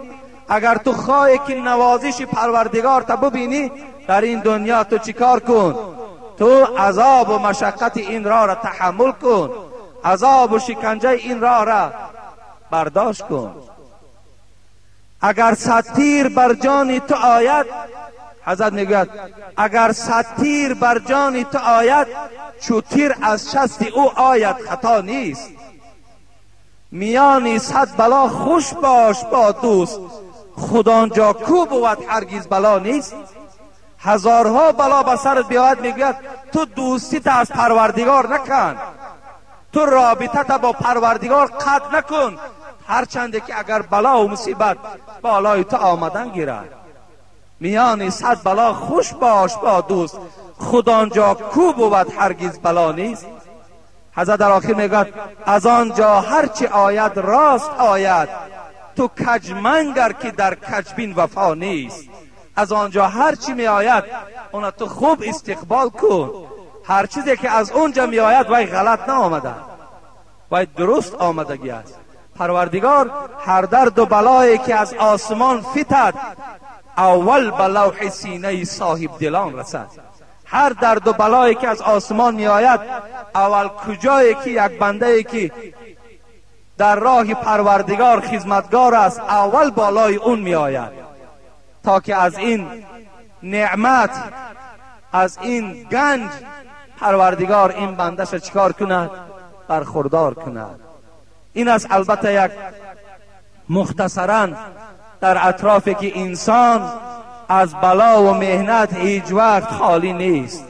اگر تو خواهی که نوازش پروردگار تا ببینی، در این دنیا تو چیکار کن؟ تو عذاب و مشقت این راه را تحمل کن، عذاب و شکنجه این راه را برداشت کن. اگر صد تیر بر جان تو آید، حضرت میگوید اگر صد تیر بر جان تو آید، چو تیر از شست او آید خطا نیست. میان صد بلا خوش باش با دوست، خود آنجا کو بود هرگز بلا نیست. هزارها بلا به سرت بیاید، میگوید تو دوستی تا از پروردگار نکن، تو رابطه تا با پروردگار قطع نکن، هرچند که اگر بلا و مصیبت بالای تو آمدن گیرد. میان صد بلا خوش باش با دوست، خود آنجا کو بود هرگز بلا نیست. حضرت در آخر میگوید از آنجا هرچی آید راست آید، تو کج منگر که در کجبین وفا نیست. از آنجا هرچی می آید اونا تو خوب استقبال کن، هر چیزی که از اونجا می آید وای غلط نه آمده، وای درست آمدگی است. پروردگار هر درد و بلایی که از آسمان فتد، اول به لوح سینه صاحب دلان رسد. هر درد و بلایی که از آسمان می آید، اول کجایی که یک بنده ای که در راه پروردگار خدمتگار است، اول بالای اون می آید، تا که از این نعمت، از این گنج پروردگار این بندش چیکار کند؟ برخوردار کند. این است البته یک مختصرا در اطرافی که انسان از بلا و مهنت هیچ وقت خالی نیست.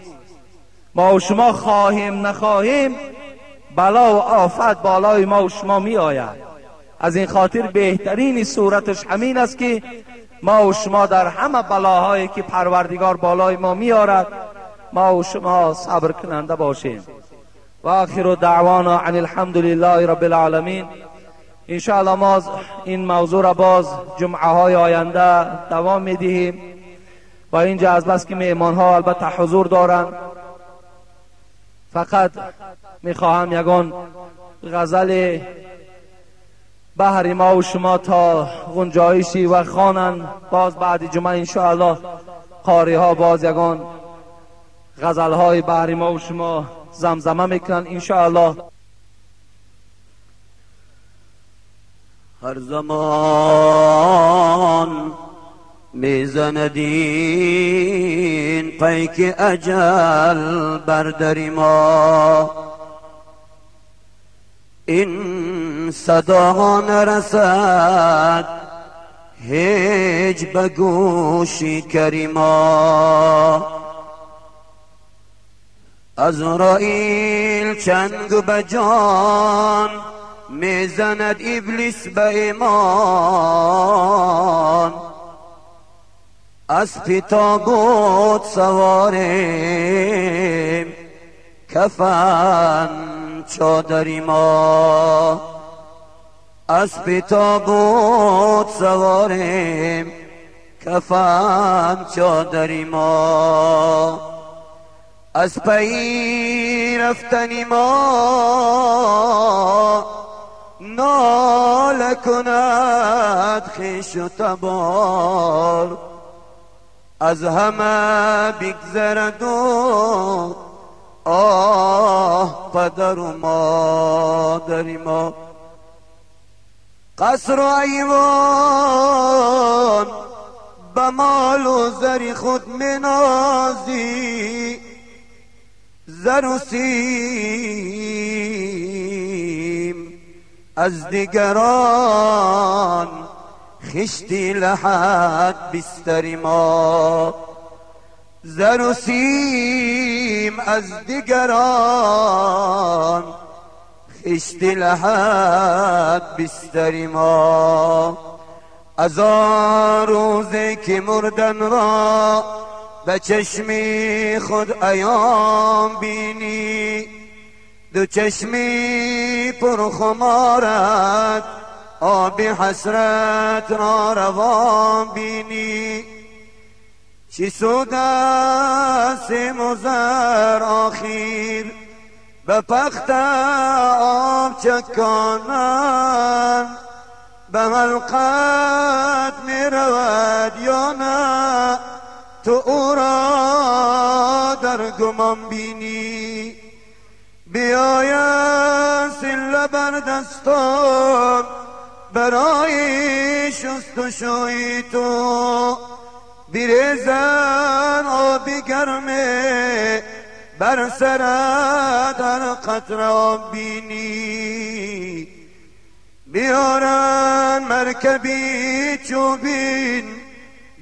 ما و شما خواهیم نخواهیم بلا و آفت بالای ما و شما می آید. از این خاطر بهترین صورتش همین است که ما و شما در همه بلاهایی که پروردگار بالای ما میارد، ما و شما صبر کننده باشیم. و آخر دعوانا عن الحمد لله رب العالمین. انشاءالله ما این موضوع را باز جمعه های آینده دوام میدهیم و اینجا از بس که مهمان ها البته حضور دارند، فقط میخواهم یگان غزل بهر ما و شما تا گنجایشی و خوانن. باز بعد جمعه انشاءالله قاری ها باز یگان غزل های بهر ما و شما زمزمه میکنن انشاءالله. هر زمان میزند این پیک اجل بر در ما، این صدا نرسد هیچ به گوشی کریما. عزرائیل چنگ به جان میزند ابلیس به ایمان، از تابوت سواریم کفن چادری ما، از تابوت سواریم کفن چادری ما، از پی رفتنی ما ناله کند خویش و تبار، از همه بگذرد و آه پدر و مادری ما. قصر و ایوان به مال و زر خود منازی، زر و سیم از دیگران خشتی لحد بستر ما، زر و سیم از دیگران خشتی لحد بستر ما. از آن روزی که مردن را به چشمی خود ایام بینی، دو چشمی پر خمارت آب حسرت را روان بینی. چی سود است مزر آخیر به پخت آب چکانن، به حلقت می رود یا نه تو او را در گمان بینی. بیاید سله بر دستان برای شست و شوی تو، بریزن آب گرمه بر سرت هر قطره آب بینی. بیارن مرکبی چوبین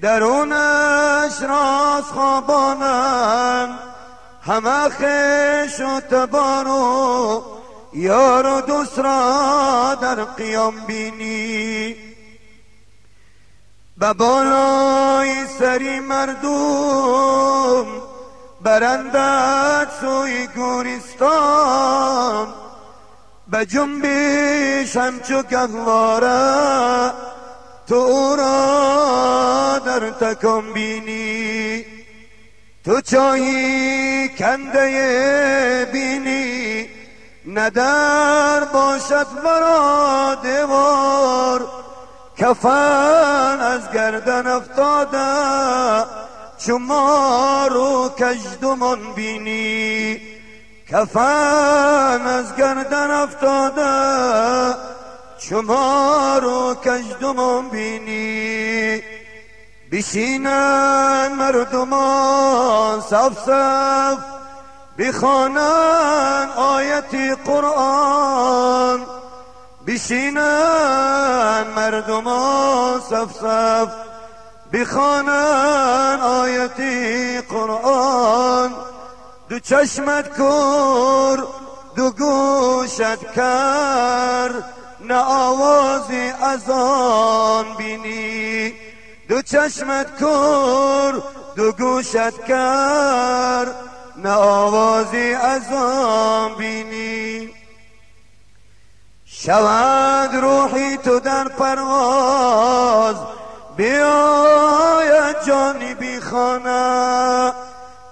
درونش راز خوابانن، همه خویش و تبار و یار و دوست را در قیام بینی. به بالای سری مردم برندد سوی گورستان، به جنبش همچو گهواره تو او را در تکان بینی. تو چاهی کنده بینی نه در باشد ورا دیوار، کفن از گردن افتاده چو مار و کژدمان بینی، کفن از گردن افتاده چو مار و کژدمان بینی. بشینن مردمان صف صف بخوانن آیت قرآن، بشینن مردمان صف صف بخوانن آیت قرآن. دو چشمت کور دو گوشت کر نه آوازی از آن بینی، دو چشمت کور دو گوشت کر نه آوازی از آن بینی. شود روحی تو در پرواز بیاید جانی بی خانه،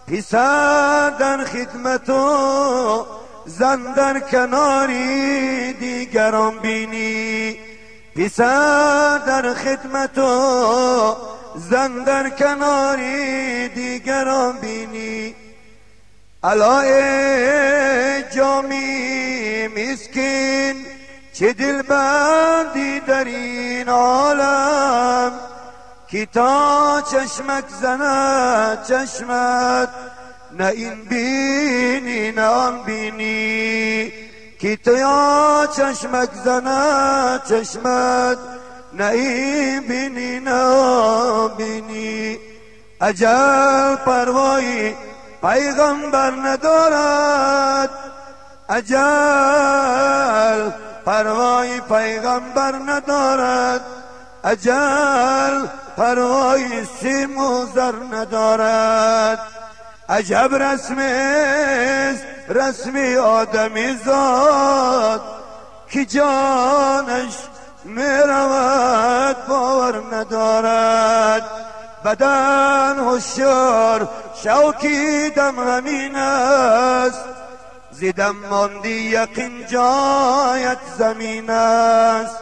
پسر در خدمت و زن در کناری دیگران بینی، پسر در خدمت و زن در کناری دیگران بینی. الا ای جامی مسکین چه دلبندی در این عالم، که تا چشمک زند چشمت نه این بینی نه آن بینی، که تا چشمک زند چشمت نه این بینی نه بینی. اجل پروایی پیغمبر ندارد، اجل پروایی پیغمبر ندارد، اجل پروایی سیم و زر ندارد. عجب رسمیست رسمی آدمی زاد، که جانش میرود باور ندارد. بدن هوشیار شوکی دم همین است، زدم ماندی یقین جایت زمین است.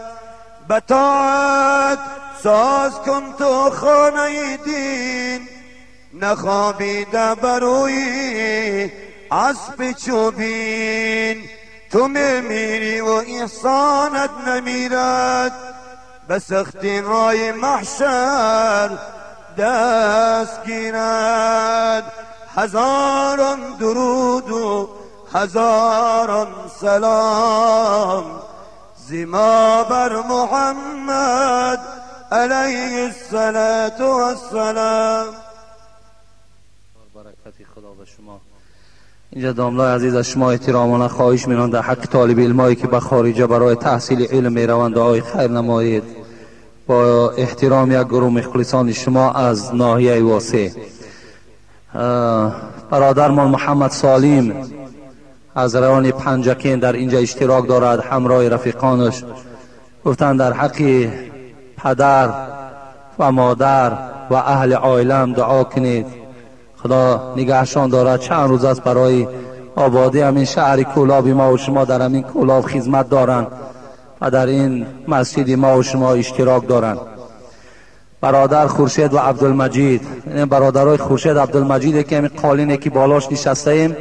بطاعت ساز کن تو خانه دین، نخوابیده بروی اسب چوبین. تو میمیری و احسانت نمیرد، به سختی های محشر دست گیرد. هزاران درود و هزاران سلام زما بر محمد علیه الصلاة والسلام. برکت خدا به شما. اینجا داملای عزیز از شما احترامانه خواهش می‌کنم در حق طالب علمایی که به خارجه برای تحصیل علم میروند دعای خیر نمایید. با احترام یک گروه مخلصان شما از ناحیه واسع، برادرمان محمد سالم از روان پنجکین در اینجا اشتراک دارد همراه رفیقانش. گفتند در حق پدر و مادر و اهل عائلم دعا کنید، خدا نگهشان دارد. چند روز است برای آبادی همین شهر کولاب ما و شما در همین کولاب خدمت دارند و در این مسجد ما و شما اشتراک دارند. برادر خورشید و عبدالمجید، این برادرای خورشید عبدالمجید که همین قالینه که بالاش نشسته ایم،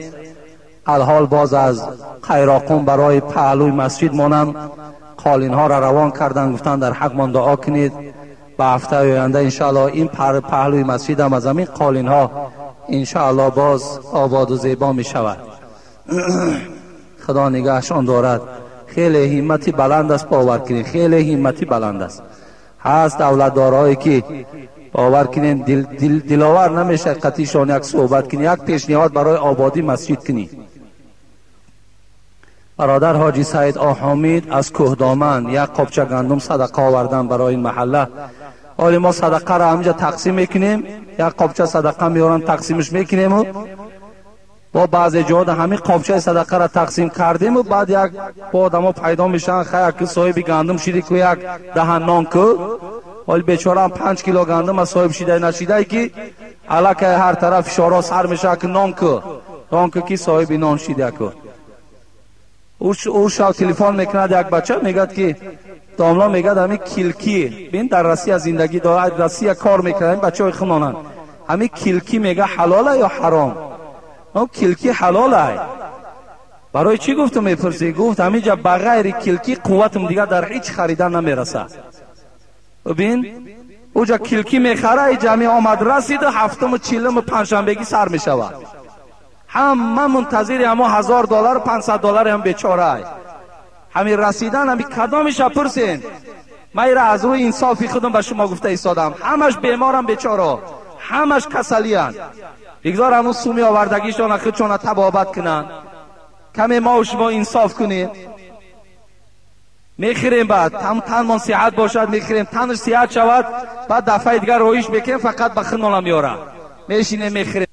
الحال باز از قیراقون برای پهلوی مسجد مانم قالین ها را روان کردن، گفتن در حق من دعا کنید. به هفته آینده انشاءالله این پهلوی مسجد هم از همین قالین ها انشاءالله باز آباد و زیبا می شود. خدا نگهشان دارد. خیلی همتی بلند است، باور کنید خیلی همتی بلند است. هست دولتدارهایی که باور کنین دل دلاور نمیشه قطیشان یک صحبت کنی، یک پیشنهاد برای آبادی مسجد کنی. برادر حاجی سعید آحامید از کوهدامن یک قابچه گندم صدقه آوردن برای این محله. حالی ما صدقه را همینجا تقسیم میکنیم، یک قابچه صدقه میارن تقسیمش میکنیم و با بعضی جا همین قابچه صدقه را تقسیم کردیم و بعد یک با آدم پیدا میشن خیر که صاحب گندم شیدی که یک دهن نان کو. حالی بیچاره هم 5 کیلو گندم از صاحب شیده نشیده که علاکه هر طرف شارا سر میشه که نان کو، نان کو که صاحب نان شیده کو. او شب تلفن میکند یک بچه میگد که داملا میگد همین کلکی بین در روسیه زندگی داره، روسیه کار میکنه، این بچه های خمانن، همین کلکی میگه حلاله یا حرام؟ کلکی حلاله. برای چی گفتم میپرسی؟ گفت همینجا بغیر کلکی قوتم دیگه در هیچ خریدن نمیرسه. ببین اوجا کلکی میخره، جمعی آمد رسید هفتم و چهلم و پنجشنبگی سر میشود. همه منتظر همه $1000 $500 هم بیچاره. همین رسیدن همین کدامش پرسین. من را از روی انصافی خودم به شما گفته ایستادم، همش بیمارم بیچاره، همش کسلیان. بگذار همون سومی آوردگیشان خودشان تبابت کنن. کمی ما و شما انصاف کنیم. میخریم بعد تم تنمان صحت باشد میخریم، تنش صحت شود بعد دفعه دیگر رویش میکنیم، فقط به خودمان میاره میشینه میخریم.